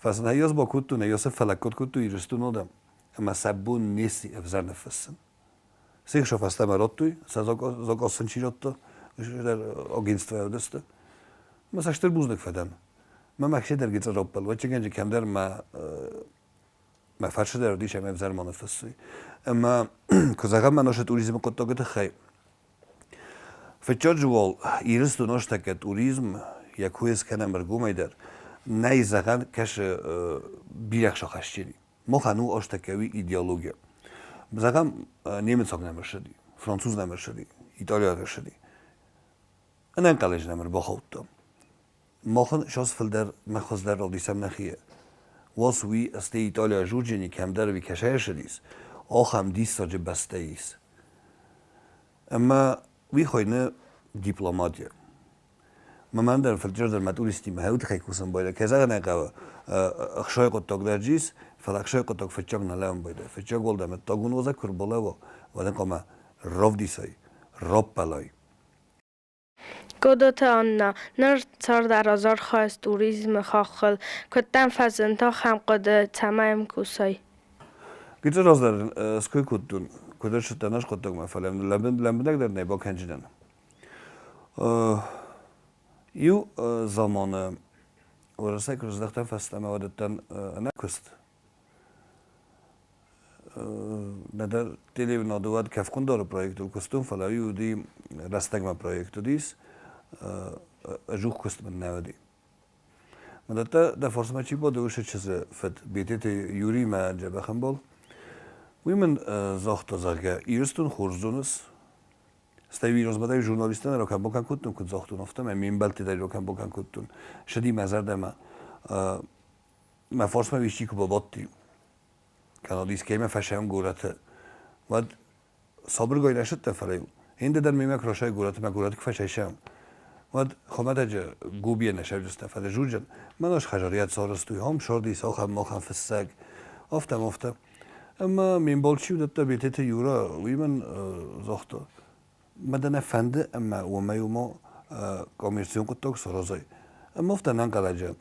Фӕлӕ сын ӕййас бакодтон, ӕййас фӕлӕггад кодтой Ирыстоны адӕм, ӕмӕ сӕ бон неси ӕвзӕр ныффыссын. Се фӕстӕмӕ радтой, сӕ закъаз сын чи радта, агентствойӕ уыдысты. Ӕмӕ сӕ стыр бузныг фӕдӕн. Мӕ мӕхи дӕр гыццыл раппӕл, вӕццӕгӕн кӕмдӕр мӕ мӕ фарсы дӕр уыдис ӕмӕ ӕвзӕр ма ныффыссой. Ӕмӕ куы зӕгъӕм мӕ туризмы хъуыддаджы тыххӕй, фыццаджы уал Ирыстон астӕккӕ туризм йӕ кой скӕнӕм ӕргомӕй дӕр, нӕй зӕгъӕн кӕсы бирӕ сахӕсджыни. Махӕн у астӕккӕ уый идеология. Зӕгъӕм, немыцаг нӕм ӕрцыди, француз нӕм ӕрцыди, италиаг ӕрцыди. Ӕнӕнхъӕлӕджы нӕм ӕрбахаудта. Махӕн сас фылдӕр мӕ хуыздӕр равдисӕм нӕхи. Уас уый стӕй Италийӕ журджени кӕмдӕр ӕви кӕсӕй ссыдис, ахӕм диссаджы бӕстӕ ис. Ӕмӕ уый хуыйны дипломатия. Мӕн дӕр фӕлчъырдӕр мӕ туристимӕ хӕ тыххӕй кусын байдайа. Кӕй зӕгъын ӕй хъӕуы, ӕхсай хъуыддаг дӕр ис, фӕлӕ ӕхсай хъуыддаг фыццаг нӕ лӕууын байдайа. Фыццаг уӕлдай мӕ тагон уазӕг куы рбалӕууа, уӕд ын хъуамӕ равдисай, раппӕлай. Годоты Анна, ныр цард архайыс туризмы хаххыл. Куыд дӕм фӕзынд ахӕм хъуыды, цӕмӕй ам кусай? Гыццыл раздӕр ской кодтон, куыд ӕрцыдтӕн ӕз хъуыддагмӕ, фӕлӕ лӕмбынӕгдӕр нӕ бакӕнджынӕн. Иу заманы Уӕрӕсейы куы рыздӕхтӕн фӕстӕмӕ, уӕд уыдтӕн ӕнӕкуыст. Нӕдӕр телеуынады уӕд кӕфхъуындары проектыл куыстон, фӕлӕ уый уыди рӕстӕгмӕ проект уыдис, ӕдзух куыст мын нӕ уыди. Мадӕттӕ дӕ фарсмӕ чи бады, уыцы чызджы фыд Бететы Юрий мӕ дзӕбӕх ӕмбал. Уый мын загъта, зӕгъгӕ, Ирыстон хорз зоныс, стӕй уый размӕ журналисттӕн ракӕн-бакӕн кодтон, куыд загътон, афтӕмӕй ме мбӕлтты дӕр ракӕн-бакӕн кодтон. Ссыди мӕ зӕрдӕмӕ. Мӕ фарсмӕ исчи куы бабадти, кӕнӕ искӕимӕ фӕсӕм горӕты, уӕд сабыргай нӕ сыдтӕн, фӕлӕ-иу иннӕ дӕр мемӕ куы расай горӕты, мӕ горӕты куы фӕсайсӕм, уӕд хуымӕтӕджы гобийӕ нӕ сӕвджызтӕ, фӕлӕ журджын, мӕнӕ схӕзарйад сарӕзтой, ам сарди сахӕм махӕн фыссӕг, афтӕ афтӕ. Ӕмӕ ме мбал чи уыдӕттӕ Бететы Юра, уый мын загъта, мӕ дӕ нӕ фӕнды ӕмӕ уымӕй уымӕ коммерцион хъуыддаг саразай. Ӕмӕ афтӕ ӕнӕнхъӕлӕджы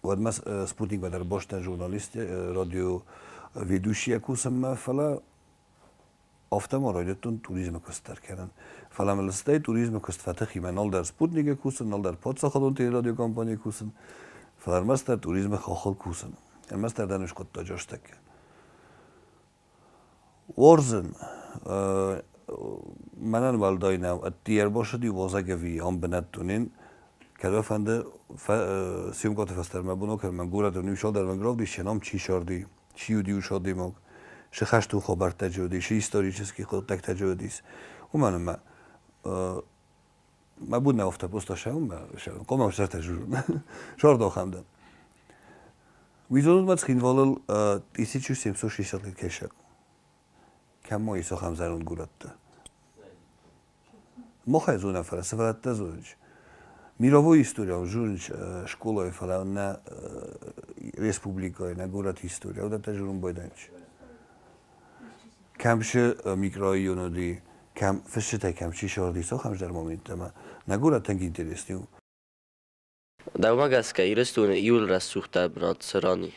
уӕдмӕ Спутникмӕ дӕр бастӕн журналист, радиоведущийӕ кусынмӕ, фӕлӕ афтӕ ма райдыдтон туризмы куыст дӕр кӕнын. Фӕлӕ мыл стӕй туризмы куыст фӕтых и мӕ нал дӕр Спутникы кусын, нал дӕр паддзахадон телерадиокомпанийы кусын, фӕлӕ ӕрмӕстдӕр туризмы хаххыл кусын. Ӕрмӕстдӕр дӕн скъуыдта джастӕккӕ. Уарзын, мӕнӕн уӕлдай нӕу, ӕдде ӕрбацыди уазӕг ӕви ам бынӕттонӕн, кӕд уӕ фӕнды, съемкӕты фӕстӕ мӕ бон у, кӕд мӕ горӕты иу цалдӕр равдисӕн, ам чи царди, чи уыди уыцы адӕймаг, цы хӕстон хабӕрттӕ дзы уыди, цы исторический хъуыддӕгтӕ дзы уыдис, уымӕн ӕмӕ мӕ бон нӕ афтӕ просто сӕумӕ, хъуамӕ сӕртӕ сӕрдохӕм дӕн. Уый зонут ма Цхинвалыл 1760 кӕсӕг. Кӕм ма ис ахӕм зӕронд горӕттӕ? Махӕй зонӕм, фӕлӕ сывӕллӕттӕ зонынц. Мировой история зонынц скъолайы, фӕлӕ нӕ республикӕйы, нӕ горӕты история, уыдӕттӕ зонын байдайынц. Кӕм шы микрорайон уыди, кӕм фысджытӕ кӕм чи сӕвӕрди, ахӕм здӕр моменттӕ ӕмӕ нӕ горӕт тынг интересный у. Дӕумӕ гӕсгӕ Ирыстоны иууыл рӕсугъддӕр бынат цы ран и?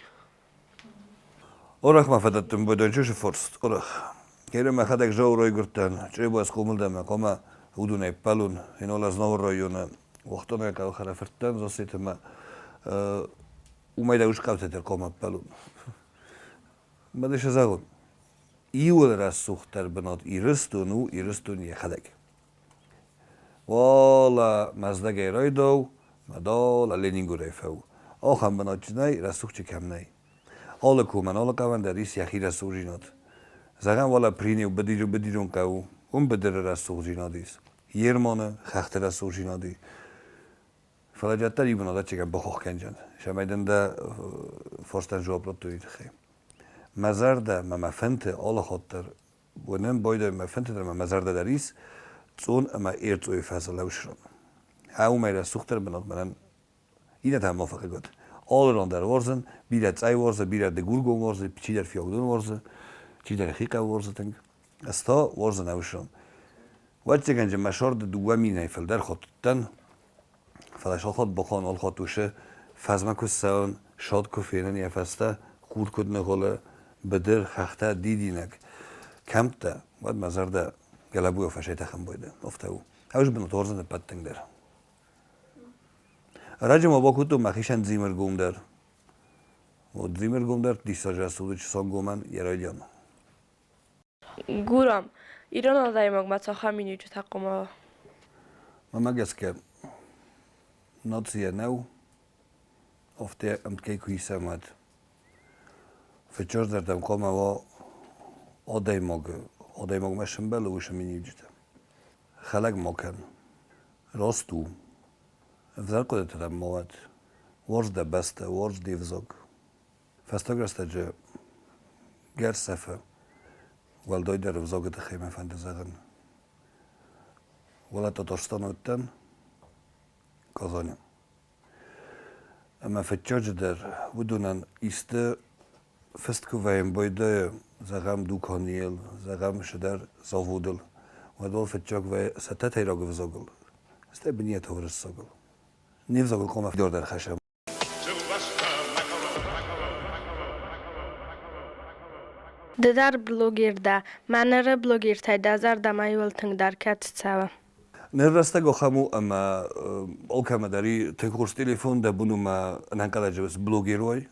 Орӕх ма фӕдӕттын Бодончусы форст, орӕх. Кере мӕхӕдӕг Зауы райгуырдтӕн, Чъребайы схъомыл дӕн ӕмӕ хъуамӕ уыдонӕй ӕппӕлон. Инола Знауыр районы Уӕхтонайы хъӕуы хӕрӕфырт дӕн Зассеты ӕмӕ уымӕй дӕр ус хъӕутӕ дӕр хъуамӕ ӕппӕлон. Мӕ дӕ зӕгъон, иууыл рӕсугъддӕр бынат Ирыстон у Ирыстон йӕхӕдӕг. Уалӕ Мӕздӕгӕй райдау, мӕ далӕ Ленингорӕй фӕу. Ахӕм бынат чи нӕй, рӕсугъд чи кӕм нӕй. Алы комӕн, алы хъӕуӕн дӕр ис йӕхи рӕсугъддзинад. Зӕгъӕм, уалӕ Принеу быдирон хъӕу у, уым быдыры рӕсугъддзинад ис. Ерманы хӕхты рӕсугъддзинад и. Фӕлӕ дӕддӕр иу бынат ӕцӕгӕн бахох кӕнджын, цӕмӕй дын дӕ фарстӕн дзуапп радтой, уый тыххӕй. Мӕ зӕрдӕ мӕ мӕ фӕнты алы хатт дӕр уынын байдайы мӕ фӕнты дӕр ӕмӕ мӕ зӕрдӕ дӕр ис Цъон ӕмӕ Эрцъойы фӕзы лӕусрон. Уымӕй рӕсугъддӕр бынат мӕнӕн иннӕтӕ ма фӕхъыг уӕд. Алы ран дӕр уарзын, бирӕ цъай уарзы, бирӕ дыгургом уарзы, чидӕр фиагдон уарзы, чидӕр хи хъӕу уарзы тынг. Ӕз та уарзын ӕвсрон. Ӕвӕццӕгӕн мӕ сӕрды 2000-ӕй фылдӕр хатт уыдтӕн, фӕлӕ сахат бахан алхатт усы фӕзмӕ куы ссӕуын, сад куы фенын йӕ фӕстӕ, хур куыд ныгъуылы, быдыр, хӕхтӕ, дидинӕг, кӕмттӕ, уӕд мӕ зӕрдӕ гӕлӕбуйӕ фӕсӕйтӕхын байдайы. Афтӕ у. Ӕз бынат уарзын ӕппӕт тынгдӕр. Ӕрӕджы ма бакодтон мӕхицӕн Дзимыргом дӕр. Вот Дзимыргом дӕр диссаджы рӕсугъд Чысангомӕн йӕ райдиан. Гурам, ирон адӕймагмӕ цахӕм миниуджытӕ хъуамӕ уа? Мӕнмӕ гӕсгӕ, нацийӕ нӕу, афтӕ ӕмткӕй куы исӕм, уӕд фыццаджыдӕр хъуамӕ уа адӕймагы, адӕймагмӕ сӕмбӕлы уыцы миниуджытӕ. Хӕлӕг ма кӕн. Раст у. Ӕвзӕр хъуыдытӕ дӕм ма уӕд. Уарз дӕ бӕстӕ, уарз де взаг. Фӕстаг рӕстӕджы гӕрсӕфы уӕлдайдӕр ӕвзагы тыххӕй мӕ фӕнды зӕгъын. Уӕлӕ Татарстаны уыдтӕн. Казаны. Ӕмӕ фыццаджыдӕр уыдонӕн исты фыст куы вӕййӕм байдайы, зӕгъӕм, дуканийыл, зӕгъӕм, цыдӕр заводыл, уӕд уал фыццаг вӕййы сӕ тӕтӕйраг ӕвзагыл, стӕй бынӕттон уырыссагыл. Не взагыл хъуамӕ фидардӕр хӕссӕм. Ды дӕр блогер дӕ. Мӕ ныры блогертӕй дӕ зӕрдӕмӕ иуыл тынгдӕр кӕцы цӕуы? Ныр рӕстӕг ахӕм у, ӕмӕ алкӕмӕ дӕр и тынг хорз телефон, дӕ бон у мӕ ӕнӕнхъӕлӕджы блогер уай.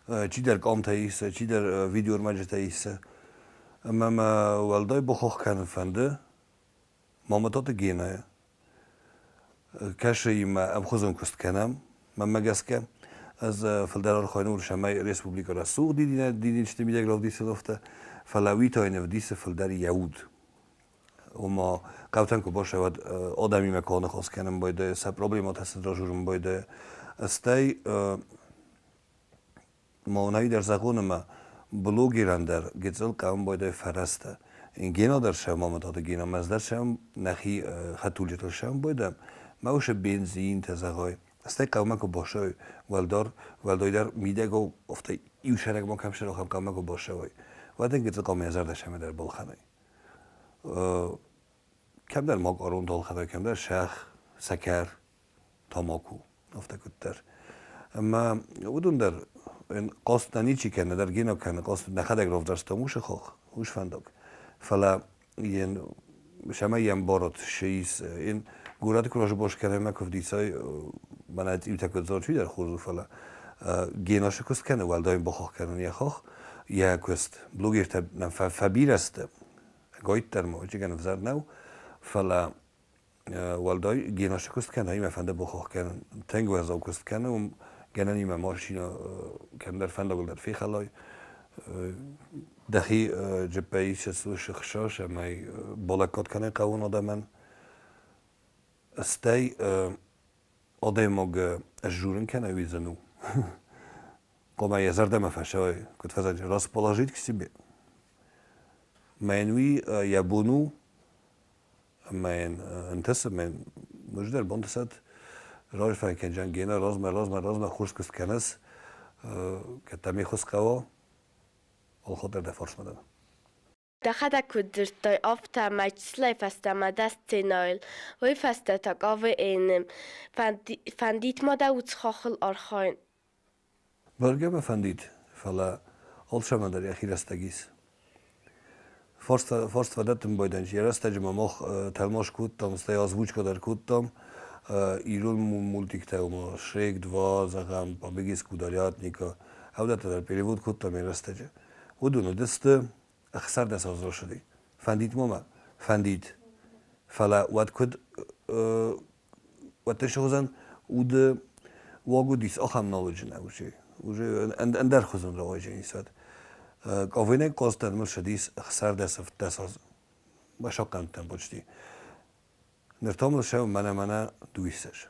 Чидӕр къамтӕ исы, чидӕр видеоӕрмӕджытӕ исы. Ӕмӕ мӕ уӕлдай бахахх кӕнын фӕнды Мамытаты Генӕйы. Кӕсыимӕ ӕмхуызон куыст кӕнӕм, мӕнмӕ гӕсгӕ. Ӕз фылдӕр архайын уырыс ӕмӕ республикӕ рӕсугъд дидинджыты мидӕг равдисын афтӕ, фӕлӕ уый та йын ӕвдисы фылдӕр йӕ уд. Ома хъӕутӕн куы баса, уӕд адӕмимӕ куы аныхас кӕнын байдайы, сӕ проблемӕтӕ сын разурын байдайы. Стӕй ма уынӕй дӕр зӕгъон ӕмӕ блогерӕн дӕр гыццыл хъӕуын байдайы фӕрӕзтӕ. Гена дӕр сӕм Мамытаты Гена, ӕз дӕр сӕм нӕхи хӕдтулджытыл сӕм байдӕм. Мӕ усы бензинтӕ зӕгъай, стӕй хъӕумӕ куы басӕуой, уӕлдӕр, уӕлдайдӕр мидӕгау афтӕ иу сӕрӕг ма кӕм сӕрахӕм хъӕумӕ куы басӕуой, уӕд ын гыццыл хъӕумӕ йӕ зӕрдӕ сӕмӕ дӕр балхӕнай. Кӕмдӕр макъарон балхӕнай, кӕмдӕр сӕх, сӕкӕр, тамако, афтӕ куыддӕр. Ӕмӕ уыдон дӕр хъаст нӕ ничи кӕны, дӕр гено кӕны, хъаст нӕхӕдӕг равзӕрстам уыцы хох, уыцы фӕндаг. Фӕлӕ йын цӕмӕй йӕм барад ссис, йын горӕты куы разыбос кӕны ӕмӕ куы вдисай, мӕнӕ цъиутӕ куыд зон, чидӕр хорз у, фӕлӕ геносы куыст кӕны, уӕлдай бахах кӕнын йӕ хох, йӕ куыст. Блогертӕ нӕм фӕбирӕ сты, гойддӕр ма, чигӕн ӕвзӕр нӕу, фӕлӕ уӕлдай геносы куыст кӕны, имӕ фӕнды бохох кӕнын, тынг уӕззау куыст кӕны, уым гӕнӕн имӕ машинӕ кӕмдӕр фӕндагыл дӕр фехӕлай. Дӕхи джиппӕй исыс уыцы хсас ӕмӕ балӕггад кӕнын хъӕуын адӕмӕн. Стӕй адӕймаг ӕззурын кӕнӕ уидзӕн у. Хъуамӕ йӕ зӕрдӕмӕ фӕсӕуай, куыд фӕзӕгъынц, расположить к себе. Мӕн уый йӕ бон у, ӕмӕ йын ӕнтысы, ӕмӕ йын ноджыдӕр бантысӕд. Разфӕн кӕнджан Гена, размӕ, размӕ, размӕ хорз куыст кӕныс, кӕд дӕ ме ххуыс хъӕуа, алхатт дӕ фарсмӕ дӕн. Дӕхӕдӕг куыд дзырдтай, афтӕмӕй чысылӕй фӕстӕмӕ дӕ сценӕйыл, уый фӕстӕ та КВН-ы. Фӕндид ма дӕ уыцы хаххыл архайын? Бӕргӕ мӕ фӕндид, фӕлӕ алцӕмӕн дӕр йӕхи рӕстӕг ис. Фарст фӕдӕттын байдайын, йӕ рӕстӕджы ма мах тӕлмац кодтам, стӕй озвучка дӕр кодтам ирон мультиктӕ, ома Шрек 2, зӕгъӕм, Побег из кударятника, ӕвдӕттӕ дӕр перевод кодтам йӕ рӕстӕджы. Уыдон уыдысты 16 азы Фӕндид ма мӕ? Фӕндид. Фӕлӕ уӕд куыд уӕддӕр суыдзӕн уды уаг уыдис ахӕм knowledge нӕ уже уже ӕндӕр хуызӕн рауайдзӕнис уӕд. Къовинӕг хъазтӕн мыл ссыдис 16 азы. Басахъхъӕндтӕн почти. Ныр та мыл сӕ мӕнӕ-мӕнӕ дыууиссӕдз.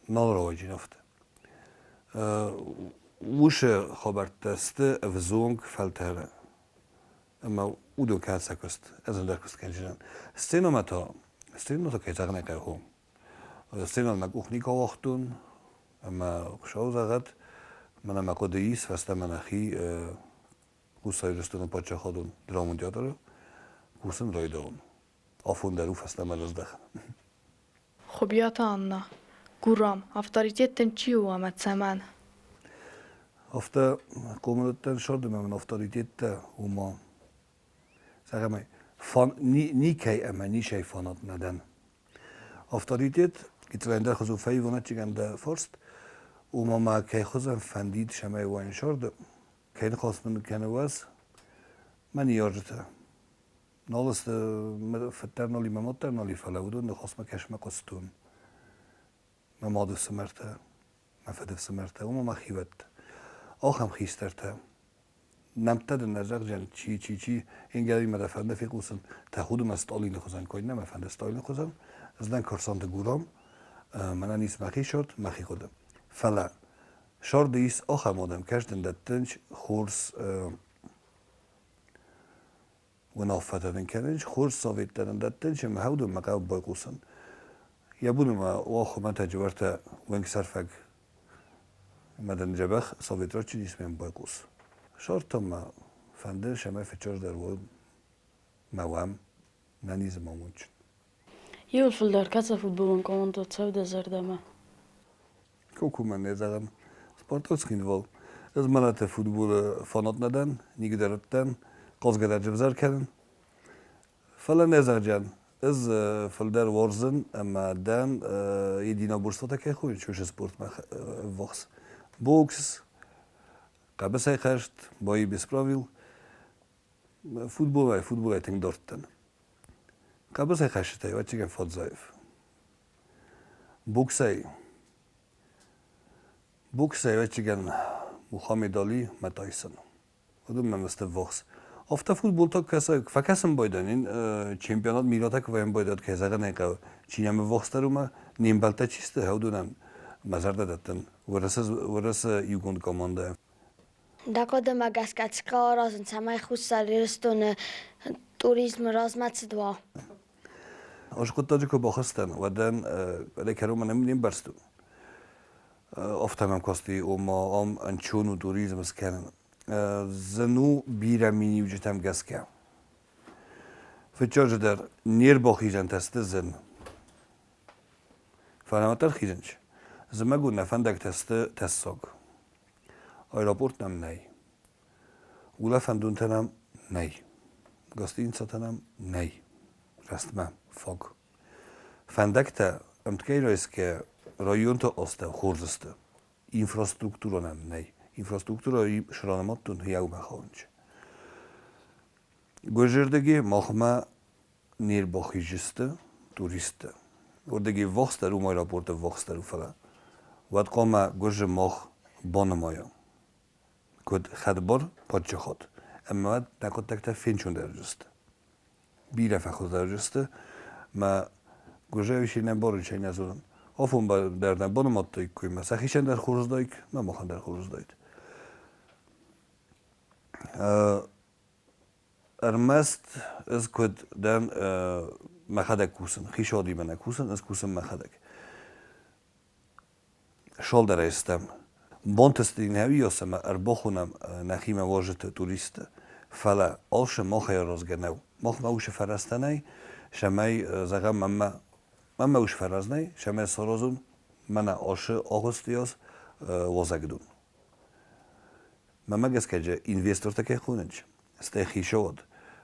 Нал рауайдзӕн афтӕ. Уыцы хабӕрттӕ сты ӕвзонг фӕлтӕры ӕмӕ уыдон кӕд сӕ куыст, ӕз ӕндӕр куыст кӕнджынӕн. Сценӕмӕ та, сценӕмӕ та кӕй зӕгъын ӕй хъӕуы. Сценӕмӕ мӕ къух никуы ауагътон ӕмӕ Хуыцау зӕгъӕд, мӕнӕ мӕ хъуыды ис, фӕстӕмӕ нӕхи Хуссар Ирыстоны паддзахадон драмон театры кусын райдайон. Афон дӕр у фӕстӕмӕ раздӕхын. Хуыбиаты Анна. Гурам, авторитет дын чи у ӕмӕ цӕмӕн? Афтӕ хъомыладтӕн сӕрдымӕ мын авторитеттӕ, ома, зӕгъӕм, фан, никӕй ӕмӕ ничӕй фанат нӕ дӕн. Авторитет, ӕндӕр хуызы фӕивон ӕддӕ фарст, ома мӕ кӕй хуызӕн фӕндид, цӕмӕй уаин сӕрды, кӕй ныхас мын кӕны уӕз, мӕ ныййарджытӕ. Нал сты фыддӕр нал и, мӕ мад дӕр нал и, фӕлӕ уыдон ныхасмӕ кӕсмӕ хъуыстон. Мӕ мады фсымӕртӕ, мӕ фыды фсымӕртӕ, уымӕ мӕ хиуӕттӕ. Ахӕм хистӕртӕ. Нӕмттӕ дын нӕ зӕгъдзӕн, чи, чи, чи, Ингӕримӕ дӕ фӕнды фехъусын, тӕхуды мӕ Сталины хуызӕн кой нӕ мӕ фӕнды Сталины хуызӕн. Ӕз дӕн Карсанты Гурам, мӕнӕн ис мӕхи сорт, мӕхи хъуыды. Фӕлӕ сорды ис ахӕм адӕм, кӕс дын дӕттынц хорз уынаффӕтӕ дын кӕнынц, хорз советтӕ дын дӕттынц ӕмӕ хӕудын мӕ хъӕуы байхъусын. Йӕ бон ма уа хуымӕтӕджы уӕртӕ уӕнгсӕрфӕг ӕмӕ дын дзӕбӕх советрочинисмӕ байхъус. Сортон мӕ фӕнды, цӕмӕй фӕччоздӕр уон мӕ уӕм нӕ низы амондджын. Иууыл фылдӕр кӕцы футболон командӕ цӕуы дӕ зӕрдӕмӕ? Кокумӕ не зӕгъӕм. Спартак Цхинвал. Ӕз мӕлӕты футболы фанат нӕ дӕн, никуыдӕр уыдтӕн, хъазгӕ дӕр ӕвзӕр кӕнын. Фӕлӕ не зӕгъджан, ӕз фылдӕр уарзын ӕмӕ дӕн единоборствотӕ кӕй хонынц, уыцы спортмӕ ӕввахс. Бокс, хъӕбысӕйхӕст, бои без правил. Футболӕй, футболӕй тынг дард дӕн. Хъӕбысӕйхӕстытӕй, ӕвӕццӕгӕн, Фадзаев. Боксӕй, боксӕй, ӕвӕццӕгӕн, Мухаммед Али мӕ Тайсон. Уыдон мӕм сты ввахс. Афтӕ футболтӕ кӕсӕг фӕкӕсын байдайын, чемпионат миротӕ куы вӕййын байдайд, кӕй зӕгъын ӕй хъӕуы, чи нӕм ӕввахсдӕр у мӕ, не мбӕлттӕ чи сты, уыдонӕн мӕ зӕрдӕ дӕттын Уӕрӕсе, Уӕрӕсе иугонд командӕ. Дӕ хъуыдымӕ гӕсгӕ цы хъӕуы аразын, цӕмӕй Хуссар Ирыстоны туризмы размӕцыд уа? Ӕз хъуыддаджы куы бахызтӕн, уӕд ӕн уӕдӕй кӕронмӕ не мбӕрстон. Афтӕ мӕм касти, ома ам ӕнцон у туризм скӕнын. Зын у бирӕ миниуджытӕм гӕсгӕ. Фыццаджыдӕр, не рбахизӕнтӕ сты зын. Фӕлӕ уӕддӕр хизынц. Зымӕгон нӕ фӕндӕгтӕ сты тӕссаг. Аэропорт нӕм нӕй. Улӕфӕндонтӕ нӕм нӕй. Гостиницӕтӕ нӕм нӕй. Рӕстмӕ, фаг. Фӕндӕгтӕ ӕмткӕй райсгӕ районты астӕу хорз сты. Инфраструктурӕ нӕм нӕй. Инфраструктурӕ сранымадтон хиаумӕ хауынч. Гуырдзырдыги махмӕ не рбахизысты туристтӕ. Уырдыги ввахсдӕр у аэропорты ввахсдӕр у, фӕлӕ уӕд хъуамӕ Гуырдзы мах банымайӕм, куыд хӕдбар паддзахад, ӕмӕ уӕд нӕ хъуыддӕгтӕ фенцондӕр уыдзысты. Бирӕ фӕхуыздӕр уыдзысты, мӕ Гуырдзыйы се нӕ барын сӕ нӕ зонын. Афон дӕр нӕ банымадтаиккой, мӕ сӕхицӕн дӕр хорз уыдаид, мӕ махӕн дӕр хорз уыдаид. Ӕрмӕст ӕз куыд дӕн мӕхӕдӕг кусын, хицауадимӕ нӕ кусын, ӕз кусын мӕхӕдӕг. Солдӕрӕй стӕм. Бонты нӕуиос ӕмӕ ӕрбахонӕм нӕхимӕ уазджыты, туристты. Фӕлӕ алцы махӕй аразгӕ нӕу. Махмӕ уыцы фӕрӕзтӕ нӕй, цӕмӕй, зӕгъӕм, мӕнмӕ мӕнмӕ уыцы фӕрӕз нӕй, цӕмӕй саразон мӕнӕ ацы агъуысты уазӕгдон. Мӕнмӕ гӕсгӕ же инвестортӕ кӕй хонынц, стӕй хицауад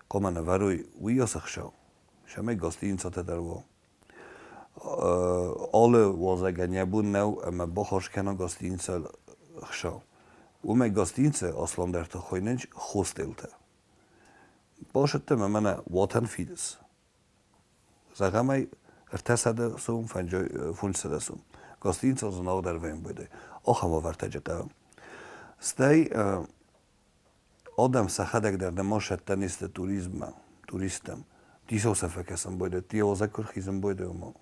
хъуамӕ нывӕрой уыйас ӕхца, цӕмӕй гостиницӕтӕ дӕр уа. Алы уазӕгӕн йӕ бон нӕу ӕмӕ баххуыс кӕна гостиницӕ хсӕв. Уымӕй гостиницӕ асламдӕртӕ хуыйнынц хостелтӕ. Басыдтӕн ӕмӕ мӕнӕ уатӕн фидыц. Зӕгъӕм ӕй, 300 сом, 500 сом. Гостиницӕ зынаргъдӕр вӕййы байдайы. Ахӕм уавӕртӕ хъӕуы. Стӕй адӕм сӕхӕдӕг дӕр нӕма сӕттӕ не сты туризммӕ, туристтӕм. Дисау сӕ фӕкӕсын байдыдта, йӕ куы рхизын байдайы, ома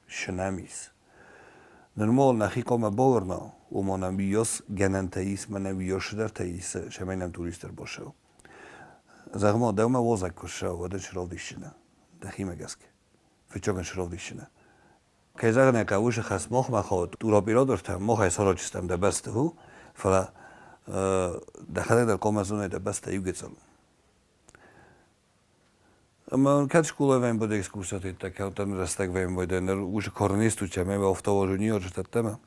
сынӕм ис. Нырма нӕхи хъуамӕ бауырна, ома нӕм уыйас гӕнӕнтӕ ис, мӕнӕ уыйас цыдӕртӕ ис, цӕмӕй нӕм турист ӕрбацӕуа. Зӕгъ-ма, дӕумӕ уазӕг куы ссӕуа, уӕд ын сравдисдзынӕ дӕхимӕ гӕсгӕ. Фыццаг ын сравдисдзынӕ. Кӕй зӕгъын ӕй хъӕуы, хӕс махмӕ хауд туроператортӕ, махӕй саразджытӕм дӕ бӕсты у, фӕлӕ дӕхӕдӕг дӕр хъуамӕ зонай дӕ бӕстӕ иу гыццыл. Ӕмӕ кӕд скъолайы вӕййын экскурсиятӕ кӕд рӕстӕг вӕййын байдайы, ныр уыцы корнистут ӕмӕ автовозы ниорджытӕ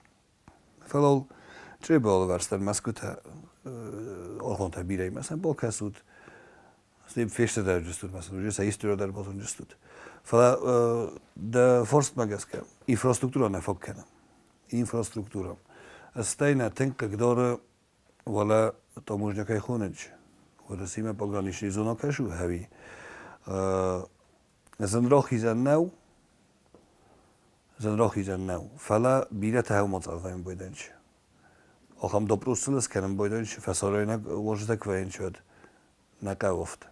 Фӕлӕ Чъребы алыварс дӕр мӕсгуытӕ, оргъонтӕ бирӕ ӕмӕ сӕм бакӕсут, фестадӕрджыстут, мӕ сын сӕ история дӕр базонджыстут. Фӕлӕ дӕ фарстмӕ гӕсгӕ инфраструктура нӕ фаг кӕны. Инфраструктура. Стӕй нӕ тынг хъыгдары уӕлӕ таможня кӕй хонынц, Уӕрӕсемӕ пограничный зона кӕс у ӕви зын рахизӕн нӕу, зын рахизӕн нӕу, фӕлӕ бирӕтӕ хӕумӕцъӕлвӕйын байдайынц. Ахӕм допрос сыл скӕнын байдайынц, фӕсарӕйнаг уазджытӕ куы вӕййынц, уӕд нӕ хъӕуы афтӕ.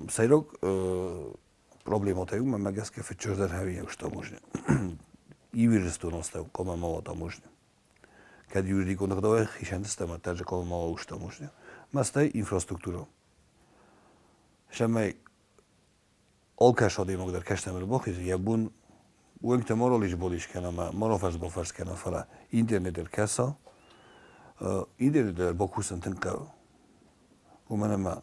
Сӕйраг проблемӕтӕ у, мӕнмӕ гӕсгӕ фыццагдӕр хӕуинаг таможня. Иу Ирыстоны астӕу хъуамӕ ма уа таможня. Кӕд юридикон ӕгъдауӕй хицӕн системӕ дӕр хъуамӕ ма уа таможня. Мӕ стӕй инфраструктура. Цӕмӕй Алкӕцы адӕймаг дӕр кӕстӕм ӕрбахизы, йӕ бон уӕнгтӕ ма ралис-балис кӕна ӕмӕ ма рафӕрс-бафӕрс кӕна, фӕлӕ интернет ӕркӕса. Интернет дӕр бакусын тынг хъӕуы. Уымӕн ӕмӕ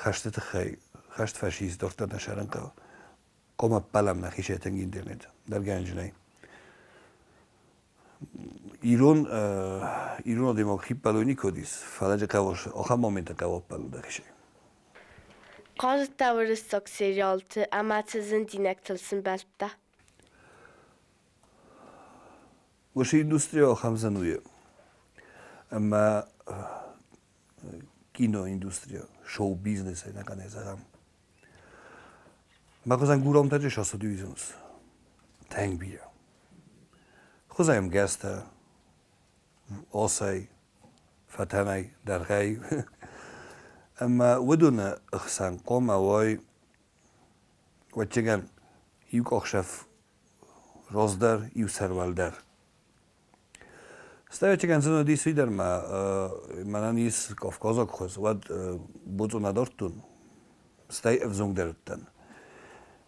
хӕсты тыххӕй, хӕст фӕсист дарддӕр нӕ сӕрын хъӕуы. Хъуамӕ ӕппӕлӕм нӕхицӕй тынг интернет дӕргӕнджынӕй. Ирон ирон адӕймаг хиппӕлой никуы уыдис, фӕлӕ дзы хъӕуы ахӕм моменттӕ хъӕуы ӕппӕлын дӕхицӕй. Хъазыдтӕ уырыссаг сериалты ӕмӕ цы зындзинӕдтыл сымбӕлдтӕ? Уыцы индустрия ахӕм зын у, ӕмӕ киноиндустрия, шоу-бизнесӕй нӕхъӕнӕй зӕгъӕм. Мӕ хуызӕн гуромтӕджы сӕ Тынг бирӕ. Хуызӕн гӕстӕ, осӕй, фӕтӕнӕй, дӕргъӕй. Ӕмӕ уыдоны хсӕн хъуамӕ уой, ӕвӕццӕгӕн, иу къахсӕф раздӕр, иу сӕр уӕлдӕр. Стӕй ӕвӕццӕгӕн зын уыдис уый дӕр мӕ мӕнӕн ис кавказаг хуыз, уӕд боцъо нӕ дардтон, стӕй ӕвзонгдӕр уыдтӕн.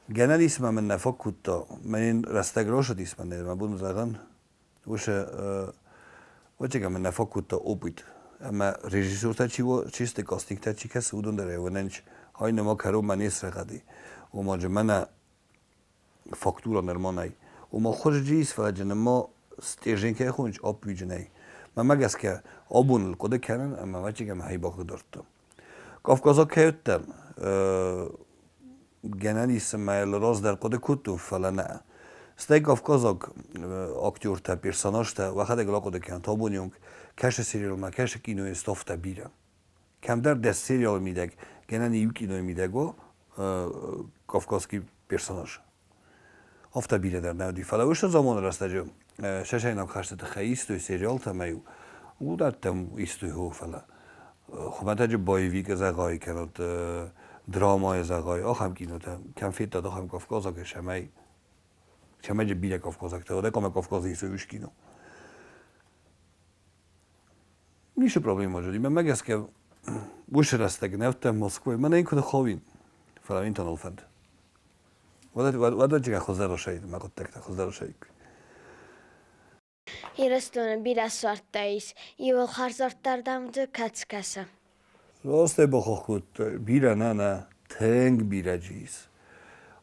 Гӕнӕн ис мӕ мын нӕ фаг кодта, мӕн рӕстӕг рацыдис мӕнӕ мӕ бон зӕгъӕн, уыцы ӕвӕццӕгӕн мын нӕ фаг кодта опыт. Ӕмӕ режиссертӕ чи, чи сты, кастингтӕ чи кӕсы, уыдон дӕр ӕвӕнӕнч ай нырма кӕронмӕ не срӕгъӕди. Ома джы мӕнӕ фактура нырма нӕй. Ома хуызджы ис, фӕлӕ джы нырма стержень кӕй хоныс, аппуйджы нӕй. Мӕнмӕ гӕсгӕ, абон ыл хъуыды кӕнын ӕмӕ ӕвӕццӕгӕн мӕхи бахъыгдардта. Кавказаг кӕй уыдтӕн, гӕнӕн ис, ӕмӕ йыл раздӕр хъуыды кодтон, фӕлӕ нӕ. Стӕй кавказаг актертӕ, персонажтӕ уӕхӕдӕг рахъуыды кӕнут, абоны онг кӕсы сериалмӕ, кӕсы кинойы ставтӕ бирӕ. Кӕмдӕр дӕс сериалы мидӕг, гӕнӕн иу кинойы мидӕг уа кавказский персонаж. Афтӕ бирӕ дӕр нӕ уыди, фӕлӕ уыцы заманы рӕстӕджы цӕцӕйнаг хӕсты тыххӕй истой сериалтӕ ӕмӕ-иу уыдӕттӕм истой хо, фӕлӕ хуымӕтӕджы боевик зӕгъай кӕнӕ драмайы зӕгъай, ахӕм кинотӕ кӕм федтат, ахӕм кавказаг цӕмӕй цӕмӕй бирӕ кавказӕгтӕ уыд, ӕмӕ Кавказы ис уый кино. Ницы проблема уыди. Мӕнмӕ гӕсгӕ уыцы рӕстӕг нӕ уыдтӕн Москвайы. Мӕнӕ куы ныххауин, фӕлӕ мин та нал фӕнды. Уӕдӕ хуыздӕр усӕй мӕ хъуыддӕгтӕ хуыздӕр усӕй. Ирыстоны бирӕ суӕрттӕ ис. Иуыл хӕрзуӕрттӕ дӕм дзы кӕцы кӕсы? Растӕй бахахх кодтай. Бирӕ нӕ, нӕ, тынг бирӕ джы ис.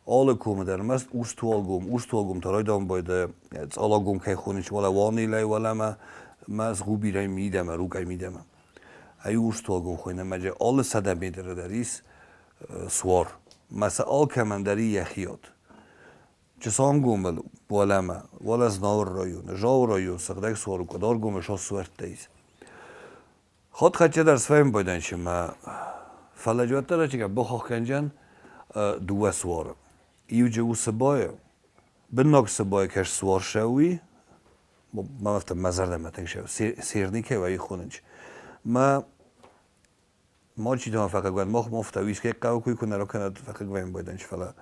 Алы комы дӕр ӕрмӕст Урстуалгом, Урстуалгом та райдауын байдайы Цъалагом кӕй хонынц, уӕлӕ Уанелӕй уӕлӕмӕ, мӕ Згъубирӕй мидӕмӕ, Рукъӕй мидӕмӕ. Ай Урстуалгом хуыйны ӕмӕ джы алы 100 метры дӕр ис суар. Мӕ сӕ алкӕмӕн дӕр и йӕхиод. Чысангомыл уӕлӕмӕ, уӕлӕ Знауыр районы, Зауы район сыгъдӕг суар у, Къуыдаргомы сосуӕрттӕ ис. Хатт хӕццӕ дӕр сфӕмбӕлдӕн мӕ, фӕлӕ уӕддӕр ӕцӕгӕй бахахгӕнджын дыууӕ суары. Иуджы у Сыбайы, быннаг Сыбайы кӕс суар сӕуи, мӕ афтӕ мӕ зӕрдӕмӕ тынг сӕу, серникӕй вӕййы хонынч. Мӕ мачи фӕхъыг вӕййын, мах мафта уискӕй хъӕуы куы куы нӕ ракӕнӕд фӕхъыг вӕййын байдӕнч, фӕлӕ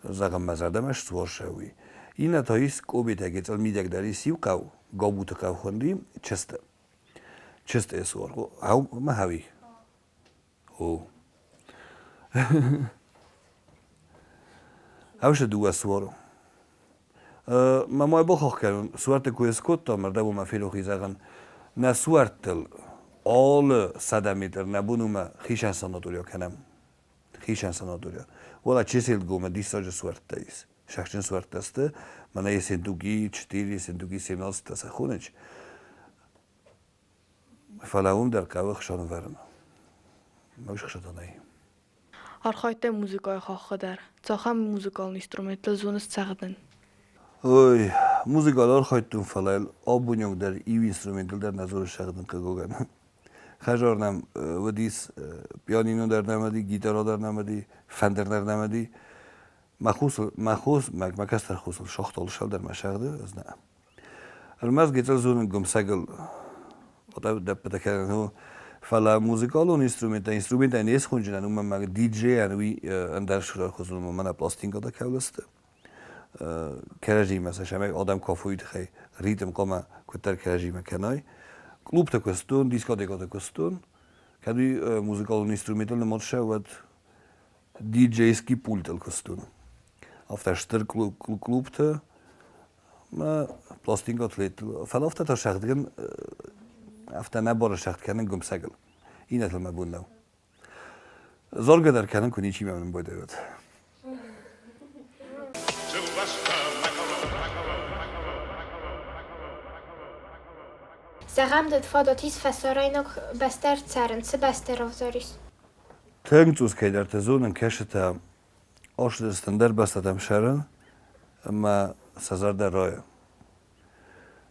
зӕгъӕм мӕ зӕрдӕмӕ суар сӕуи. Иннӕ та ис Къобетӕ гецъыл мидӕг дӕр ис иу хъӕу, Габуты хъӕу хуынди, Чысты. Чысты суар. Ма хауи. О. Ӕвзӕр дыууӕ суары. Мӕ май бахахх кӕнын, суӕртты куы скодтам, ӕрдӕбон мӕ ферох и зӕгъын, нӕ суӕрттыл алы 100 метр нӕ бон у мӕ хицӕн санаторийӕ кӕнӕм. Хицӕн санаторийӕ. Уӕлӕ Чеселгомӕ диссаджы суӕрттӕ ис. Сӕхджын суӕрттӕ сты, мӕнӕ Ессентуки 4, Ессентуки 17 сӕ хонынц. Фӕлӕ уым дӕр хъӕуы хсӕнвӕрын. Мӕ хсӕтӕ нӕй. Архайдтай музыкӕйы хаххы дӕр. Цахӕм музыкалон инструменттыл зоныс цӕгъдын? Ой, музыкал архайдтон, фӕлӕ абонӕг дӕр иу инструментыл дӕр нӕ зоныс цӕгъдын хъыгагӕн. Хӕзар нӕм уыдис, пианино дӕр нӕм уыди, гитара дӕр нӕм уыди, фӕндыр дӕр нӕм уыди. Мӕ хъусыл, мӕ хъус, мӕ, мӕ кӕстӕр хъусыл сагътол сӕлдӕр мӕ сӕгъды, ӕз нӕ. Ӕрмӕст гыццыл зонын гуымсӕгыл дӕппытӕ кӕнын у, фӕлӕ музыкалон инструменттӕ инструменттӕ не схонджынӕн, уымӕн ӕмӕ диджейӕн уый ӕндӕр сурӕхуызон у, мӕнӕ пластинкӕтӕ кӕуыл сты. Кӕрӕдзимӕ сӕ сӕмӕй адӕм кафойы тыххӕй ритм хъуамӕ куыддӕр кӕрӕдзимӕ кӕной. Клубты куыстон, дискотекӕты куыстон. Кӕд уый музыкалон инструментыл нымад сӕ, уӕд диджейский пультыл куыстон. Афтӕ стыр клубты мӕ пластинкӕтыл. Фӕлӕ афтӕ та сӕгъдгын, афтӕ нӕ бары сӕгъд кӕнын гуымсӕгыл. Иннӕтыл мӕ бон нӕу. Зоргӕ дӕр кӕнын, куы ничи мӕм нымбойдӕй, уӕд. Зӕгъӕм, дын фадат ис фӕсарӕйнаг бӕстӕ ӕрцӕрын, цы бӕстӕ равзарис? Тынг цъус кӕйдӕрты зонын, кӕсытӕ ӕхсӕз ӕндӕр бӕстӕтӕм сӕрын ӕмӕ сӕ зӕрдӕ райы.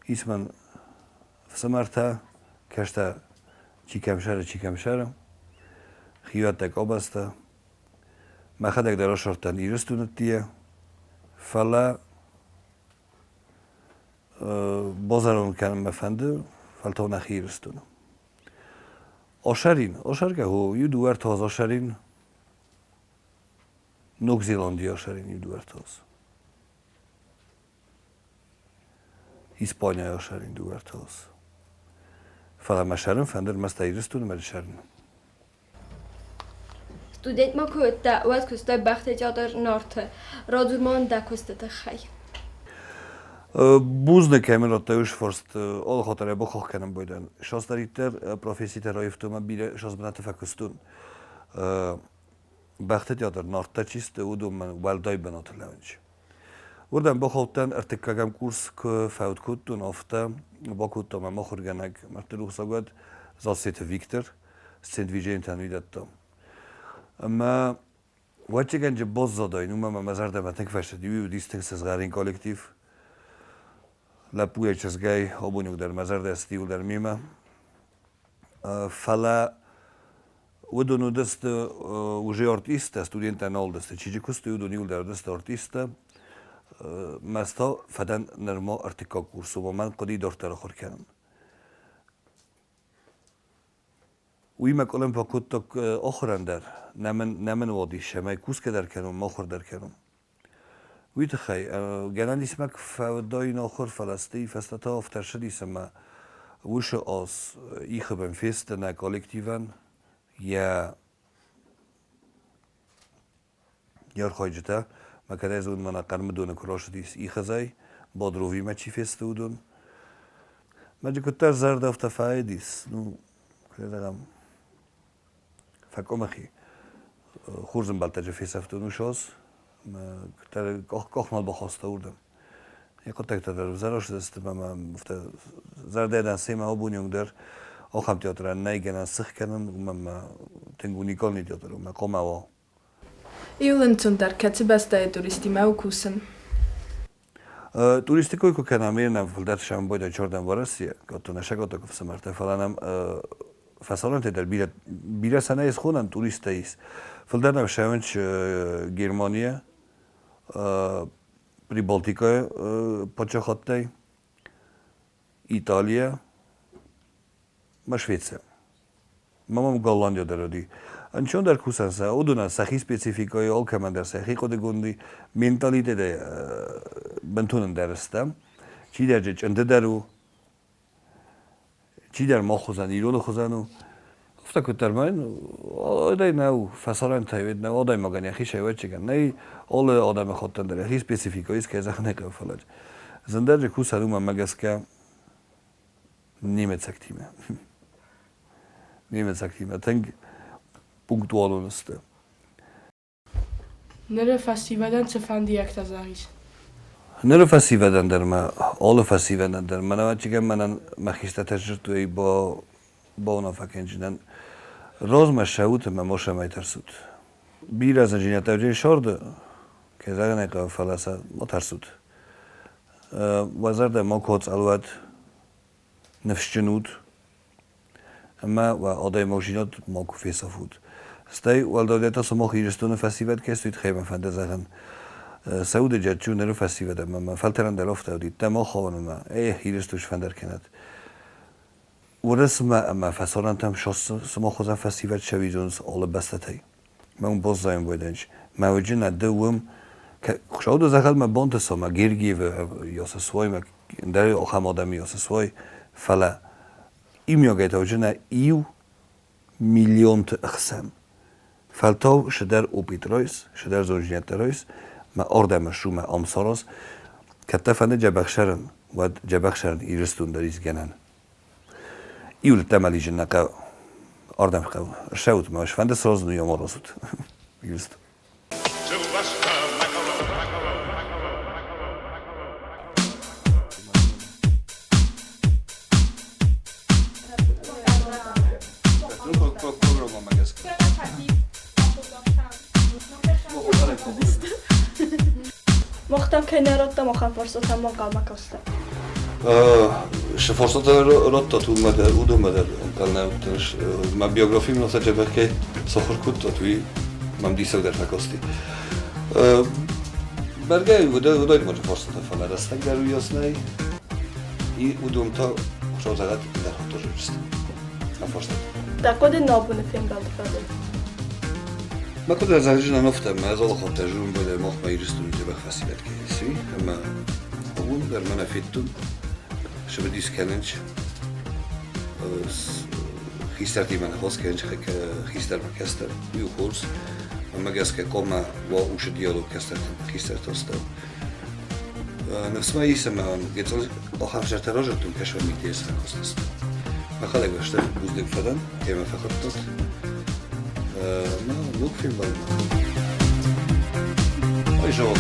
Ис мын фсымӕртӕ, кӕстӕ чи кӕм сӕры, чи кӕм сӕры, хиуӕттӕ къабӕзтӕ. Мӕхӕдӕг дӕр асырдтӕн Ирыстоны ӕддейӕ, фӕлӕ базарон кӕнын мӕ фӕнды, фӕлтау нӕхи Ирыстоны. Осӕрин, осӕргӕ у, иу дыууӕ ӕртӕ аз осӕрин, Ног Зеландийы осӕрин иу дыууӕ ӕртӕ аз. Испанияйы осӕрин дыууӕ ӕртӕ аз. Фӕлӕ мӕ сӕрын фӕнды ӕрмӕст Ирыстоны мӕ сӕрын. Студент ма куы уыдтӕ, уӕд куыстай бӕхты театр Нарты. Радзур ма дӕ куысты тыххӕй. Бузныг кӕмӕн радтай уыцы фарст, алы хатт дӕр бахахх кӕнын байдайын. Сасдӕриддӕр професситӕ раивтон ӕмӕ бирӕ сасбынаты фӕкуыстон. Бӕхты театр Нарттӕ чи сты, уыдон мӕн уӕлдай бынаты лӕууынц. Уырдӕм бахаудтӕн ӕртыккӕгӕм курс куы фӕуд кодтон, афтӕ бакодта мӕм ахуыргӕнӕг мӕрдты рухсагуӕд Зассеты Виктор, сцендвижентӕн уыдӕттӕ. Ӕмӕ уӕдчигӕнджы баззадаин, уымӕн ӕмӕ мӕ зӕрдӕмӕ тынг фӕцыди, уый уыдис тынг сызгъӕрин коллектив. Лӕппуйӕ чызгӕй, абон дӕр мӕ зӕрдӕ цыди дӕр мемӕ. Фӕлӕ уыдон уыдысты уже артисттӕ, студенттӕ нал уыдысты. Чи куыстой, уыдон иуылдӕр уыдысты артисттӕ. Мӕ та фӕдӕн нырма ӕртыккаг курсы, мӕн хъуыди дарддӕр ахуыр кӕнын. Уый мӕ къуылымпы кодта ахуырӕн дӕр, нӕ мын уадис, цӕмӕй кусгӕ дӕр кӕнон, мӕ ахуыр дӕр кӕнон. Уый тыххӕй гӕнӕн ис мӕ куы фӕуыдаин ахуыр, фӕлӕ стӕй фӕстӕ та афтӕ ӕрцыдис ӕмӕ уыцы аз ихы бын фесты нӕ коллективӕн йӕ йе рхайджытӕ. Мӕ кӕдӕй зонын, мӕнӕ Хъӕрмыдоны куы рацыдис ихызӕй, Бодровимӕ чи фесты, уыдон. Мӕ куыддӕр зӕрдӕ афтӕ фӕидис, ну, куыд зӕгъӕм, фӕкъуымыхи. Хорз ӕмбӕлттӕджы фесӕфтон уыцы куыддӕр къах нал бахаста уырдӕм. Йӕ хъуыддӕгтӕ дӕр ӕвзӕр ӕмӕ афтӕ зӕрдӕ семӕ абоны онг дӕр ахӕм театрӕн нӕй гӕнӕн сых кӕнын, уымӕн ӕмӕ тынг уникальный театр у, мӕ хъуамӕ уа. Иуыл ӕнцондӕр кӕцы бӕстӕйы туристимӕ у кусын? Туристы кой куы кӕнӕм, нӕм фылдӕр сӕмбойдӕ чордӕм Уӕрӕсе, кодтон ӕсӕготӕ куы фсымӕртӕ, фӕлӕ нӕм фӕсарӕнтӕй дӕр бирӕ, бирӕ сӕ нӕ схонӕн туристтӕ ис. Фылдӕр нӕм сӕвынч Германийӕ, Прибалтикӕйы паддзахадтӕй, Италийӕ ма Швецийӕ. Ма мӕм Голландия дӕр уыди. Ӕнцондӕр кусӕн сӕ, уыдонӕн сӕхи спецификӕйы алкӕмӕн дӕр сӕхи хъуыдыгонди менталитетӕй бынтон ӕндӕр сты. Чидӕр джы чъынды дӕр у, чидӕр мах хуызӕн, ироны хуызӕн у. Афтӕ куыддӕр ма адӕй нӕу, фӕсарӕнтӕй уӕд нӕу, адӕймагӕн йӕхи сӕйвӕччигӕн нӕй, алы адӕмыхаттӕн дӕр йӕхи спецификӕ ис, кӕй зӕгъын ӕй хъӕуы, фӕлӕ зындӕр кусӕн уымӕ гӕсгӕ немецӕгтимӕ. Немецӕгтимӕ тынг пунктуалон сты. Ныры фӕсивӕдӕн цы фӕндиӕгтӕ зӕгъис? Ныры фӕсивӕдӕн дӕр ма, алы фӕсивӕдӕн дӕр, мӕнӕ ӕвӕццӕгӕн мӕнӕн мӕ хистӕртӕ сдзырдтой бауынаффӕ кӕнджынӕн, размӕ ссӕут ӕмӕ мосӕмӕй тӕрсут. Бирӕ зындзинӕдтӕ уыди сӕрды, кӕй зӕгъын ӕй хъӕуы, фӕлӕ сӕ ма тӕрсут. Уӕ зӕрдӕ макуы ацъӕл уӕд, ныфсджын ут ӕмӕ уӕ адӕймагдзинад макуы фесафут. Стӕй уӕлдайдӕр та сымах Ирыстоны фӕсивӕд кӕй стут, хӕмӕ фӕнды зӕгъын, Сауды джӕччу ныры фӕсивӕд ӕмӕ мӕ фӕлтӕрӕн дӕр афтӕ уыди, дӕ мах ӕмӕ эх, Ирыстон сфӕндӕр кӕнӕд. Уырысмӕ ӕмӕ фӕсарӕнтӕм сымах хуызӕн фӕсивӕд сӕвизынц алы бӕстӕтӕй. Мӕ уым баззайын байдайынц. Мӕ уыджы нӕ ды уым Хуыцауды дзӕгъӕлмӕ бантыса мӕ Гергиевы йосы суай, мӕ ӕндӕр ахӕм адӕмы йосы суай, фӕлӕ иумиагӕй та уыджы нӕ иу миллионты ӕхсӕн. Фӕлтау шыдӕр опыт райс, шыдӕр зондзинӕдтӕ райс, Мӕ ардӕм ссу, мӕ ам сараз. Кӕд дӕ фӕнды дзӕбӕх сӕрын, уӕд дзӕбӕх сӕрын Ирыстон дӕр ис гӕнӕн. Иу лыдтӕмӕ лизын нӕ хъӕуы. Ардӕм хъӕуы. Ссӕут мӕ, сфӕнды саразын, уый ам аразут. Ирыстон. Мах дӕм кӕй нӕ радтам, ахӕм фарстатӕм ма ӕнхъӕлмӕ кастӕн. Цы фарстатӕ радтат, уымӕ дӕр, уыдонмӕ дӕр ӕнхъӕл нӕ уыдтӕн. Мӕ биографи мын афтӕ дзӕбӕх кӕй сахуыр кодтат, уый мӕм диссагдӕр фӕкасти. Бӕргӕ уыдон ма фарстатӕ, фӕлӕ рӕстӕг дӕр уыйас нӕй. И уыдон та Хуыцау зӕгъӕд, ӕндӕр хатт зонджысты. Фарстатӕ. Дӕ хъуыды нӕ абоны фембӕлды фӕдыл? Мӕ хъуыды зӕгъджынӕн афтӕ, мӕ ӕз алы хатт дӕр зонын байдайы махмӕ Ирыстоны дзӕбӕх фӕсивӕд кӕй ис, уый, ӕмӕ абон дӕр мӕнӕ федтон, цымыдис кӕнынц, хистӕртимӕ ныхас кӕнынц, хистӕрмӕ кӕстӕр, уый у хорз. Мӕнмӕ гӕсгӕ хъуамӕ уа усы диалог кӕстӕртӕн хистӕрты астӕу. Ныфс ма ис, ӕмӕ гыццыл ахӕм зӕрдӕ разыдтон кӕсӕн митӕй сфӕхуыстысты. Мӕхӕдӕг бӕстӕ бузныг фӕдӕн, кӕй мӕ фӕхуыдтат. Ног фембӕлдмӕ. Ой, зӕгъон,